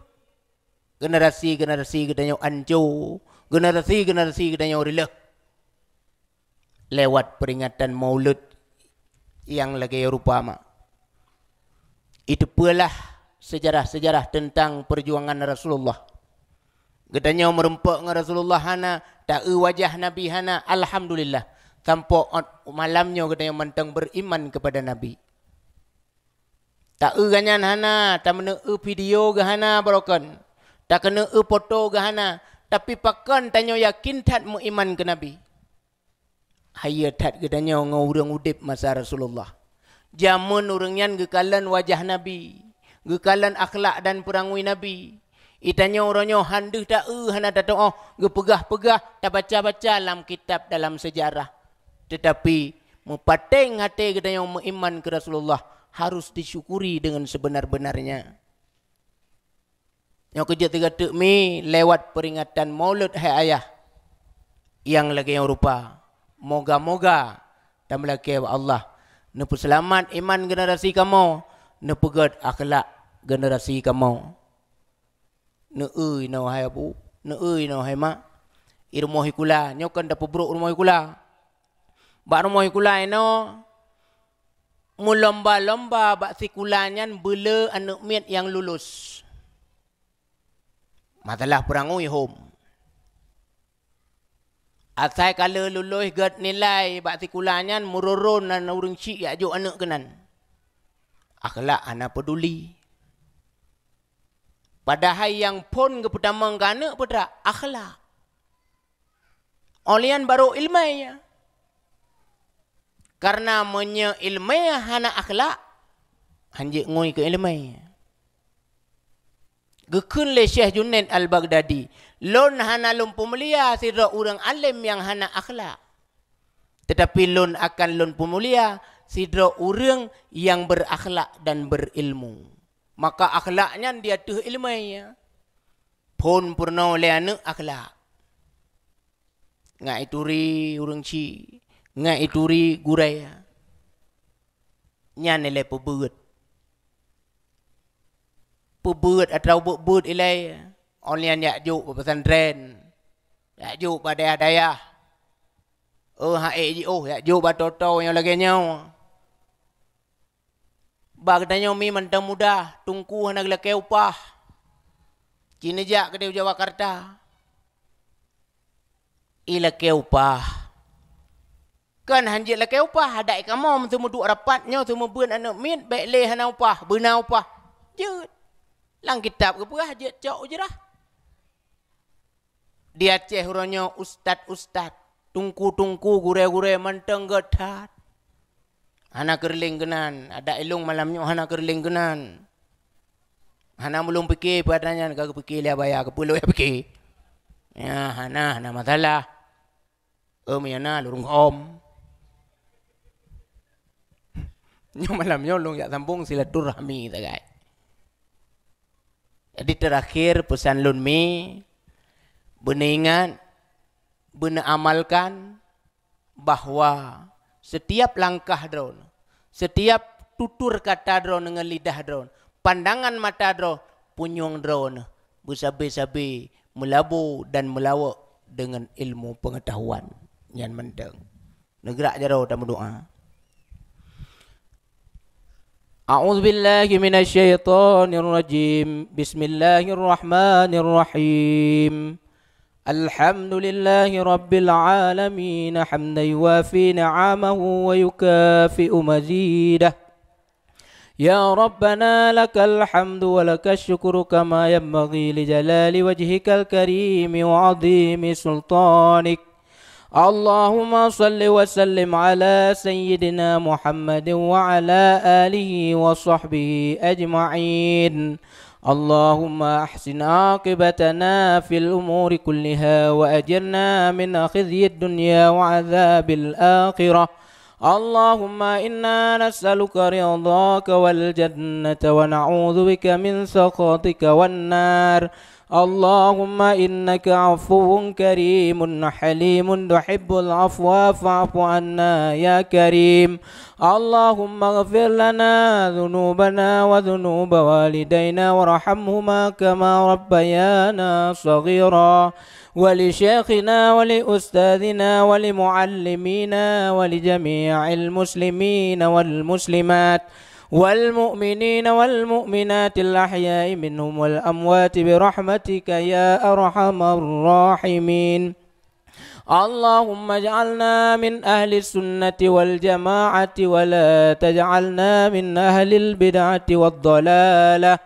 generasi-generasi geutanyoe anco, generasi-generasi geutanyoe riléh. Lewat peringatan Maulud nyang lagée rupa ma. Itu peulah sejarah-sejarah tentang perjuangan Rasulullah. Geutanyoe meurumpok ngon Rasulullah hana, taeu wajah Nabi hana, alhamdulillah. Sampoe ot malam nyoe geutanyoe mantong beriman kepada Nabi. Taeu geuhnyan hana, tameuneue video geuh hana barokon, takeuneue foto geuh hana, tapi pakon tanyoe yakin that meuiman keu Nabi. Hayeue that geutanyoe ngon ureuëng udeb masa Rasulullah. Jameun ureuëng nyan geukalon wajah Nabi, geukalon akhlak dan peurangui Nabi. Geutanyoe uroe nyoe han deuh taeu hana tatuoh geupeugah-peugah, tabaca-baca lam kitab dalam sejarah. Teutapi meupaténg até geutanyoe meuiman keu Rasulullah harus disyukuri deungon seubenar-benarnya. Nyoe keuh jeuet teugateuk mi lewat peuringatan Maulud hai ayah nyang lagée nyoe rupa. Moga-moga tameulakée bak Allah neupeuseulamat iman generasi kamoe, neupeugét akhlak generasi kamoe. Neueu inoe hai abu, neueu inoe hai mak. I rumoh sikula, nyoe kan tapeubrok rumoh sikula. Bak rumoh sikula inoe, meulomba-lomba bak sikula nyan beule aneuëk miet nyang lulus. Masalah peurangui hom. Asai ka lheueh lulus gét nilai bak sikula nyan, meururon nan ureuëng chik jak jok aneuëk keunan. Akhlak hana peuduli. Padahai nyang phon geupeutamong keu aneuëk peue teuma akhlak. Óh lheueh nyan barô iéleumé. Kareuna meunyoe iéleumé hana akhlak, han jeuet ngui keu iéleumé. Geukheun lé Syekh Junaid Al-Baghdadi, "Lôn hana lôn peumulia sidroe ureuëng além nyang hana akhlak. Teutapi lôn akan lôn peumulia sidroe ureuëng nyang beurakhlak dan beurilmu." Maka akhlak nyan di ateueh iéleumé. Phon peurunoe lé aneuëk akhlak. Ngat ituri ureuëng chik, ngat ituri gurée. Nyan ilée peubeuet. Peubeuet atawa beuet-beuet ilée, óh lheueh nyan jak jok bak pesantren, jak jok bak dayah-dayah. Oh, han ék jiôh, jak jok bak toe-toe nyang lagée nyoe. Bak geutanyoe mi mantong mudah, teungku hana geulakée upah. Ci neujak keudeh u Jakarta, ilakée upah. Kon han jeuet lakée upah, adak kamoe meuseumeuduk rapat nyoe seumeubeuet aneuëk miet bék lé hana upah, beuna upah. Jeuet. Lam kitab geupeugah jeuet cok ujrah. Di Aceh uroe nyoe ustaz-ustaz, teungku-teungku, gurée-gurée mantong gét that. Hana keureuléng keunan, adak ilong malam nyoe hana keureuléng keunan. Hana meulong pike peue atra nyan ka geupike lé abaya, keupeue lôn pike. Ya, hana, hana masalah. Em, ya na lurung om. Nyoe malam nyoe lôn jak sambong silaturahmi sagai. Jadi terakhir pesan lôn mi, beuneuingat, beuneuamalkan bahwa setiap langkah droeneuh, setiap tutur kata droeneuh ngon lidah droeneuh, pandangan mata droeneuh, punyueng droeneuh, beusabe-sabe meulabo dan meulawok deungon ilmu peungatahuan nyan mantong. Neugrak jaroe tameudoá. A'udzubillahi minasyaitonirrajim. Bismillahirrahmanirrahim. Alhamdulillahi rabbil alamin, hamdan yuwafi ni'amahu wa yukafi'u mazidah. Ya Rabbana, lakal hamdu wa lakash syukru kama yanbaghi li jalali wajhikal karimi wa azimi sultanik. Allahumma salli wa sallim ala sayyidina Muhammadin wa ala alihi wa sahbihi ajma'in. Allahumma ahsin aqibatana fil umuri kulliha wa ajirna min khizyid dunya wa adzabil akhirah. Allahumma inna nas'aluka ridhaka wal jannata wa na'udzubika min sakhatika wan nar. Allahumma innaka afuwun karimun halimun tuhibbul afwa fa'fu anna ya karim. Allahumma ighfir lana dzunubana wa dzunuba walidaina warhamhuma kama rabbayana shaghira. Wa li syaikhina wa li ustadzina wa li muallimina wa li jami'il muslimina wal muslimat wal mu'minina wal mu'minatil ahya'i minhum wal amwati bi rahmatika ya arhamar rahimin. Allahumma ij'alna min ahli sunnati wal jama'ati wa la taj'alna min ahlil bid'ati wad dhalalah.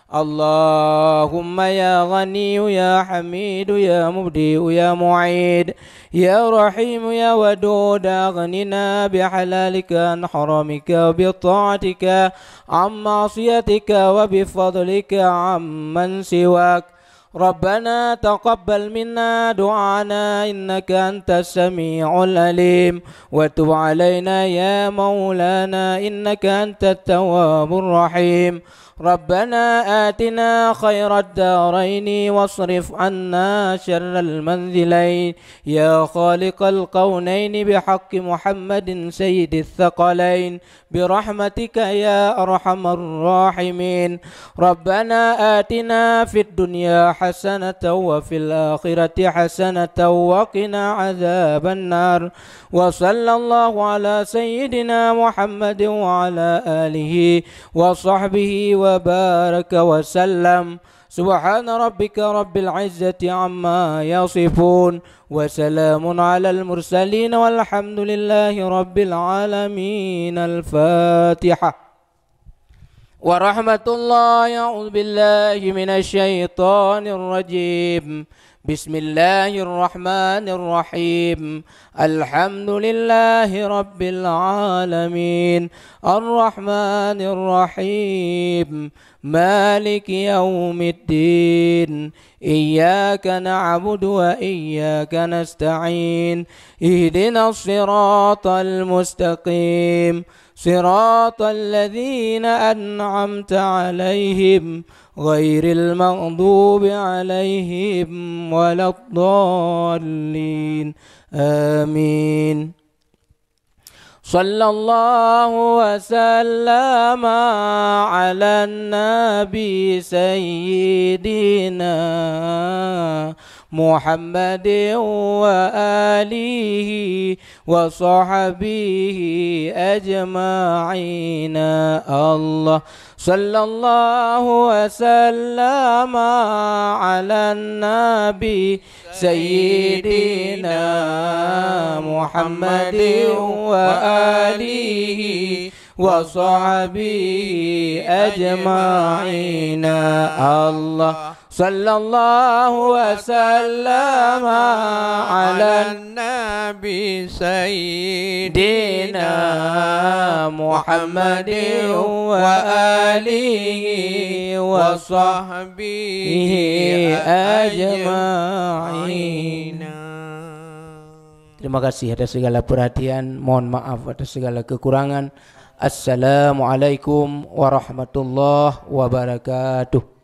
Allahumma ya Ghaniyu ya Hamidu ya Mubdi'u ya Mu'id, ya Rahimu ya Wadud, aghnina bihalalika an haramika wa bi ta'atika an ma'siyatika wa bi fadlika amman siwak. Rabbana taqabbal minna du'ana innaka antas sami'ul alim, wa tub alaina ya maulana innaka antat tawwabur rahim. Rabbana atina khairat daraini wasrif anna syarral manzilain. Ya khaliqal kaunaini bihaqqi Muhammadin sayyidits tsaqalain. Birahmatika ya arhamar rahimin. Rabbana atina fid dunya hasanatan wa fil akhirati hasanatan wa qina adzabannar. Wa sallallahu ala sayyidina Muhammadin wa ala alihi wa sahbihi wa baraka wa sallam. Subhana rabbika rabbil izzati amma yasifun. Wa salamun alal mursalin walhamdulillahi rabbil alamin. Al-Fatihah. Wa rahmatullahi, a'udzu billahi minasy syaithanir rajim. Bismillahirrahmanirrahim. Alhamdulillahi rabbil alamin. Arrahmanirrahim. مالك يوم الدين. إياك نعبد وإياك نستعين. اهدنا الصراط المستقيم. صراط الذين أنعمت عليهم غير المغضوب عليهم ولا الضالين. آمين. صلى الله وسلم على النبي سيدنا محمد وآله وصحبه أجمعين. الله صلى الله وسلم على النبي سيدنا محمد وآله وصحبه أجمعين. الله صلى الله وسلم على النبي سيدنا محمد وآله وصحبه أجمعين. Terima kasih atas segala perhatian. Mohon maaf atas segala kekurangan. Assalamualaikum warahmatullahi wabarakatuh.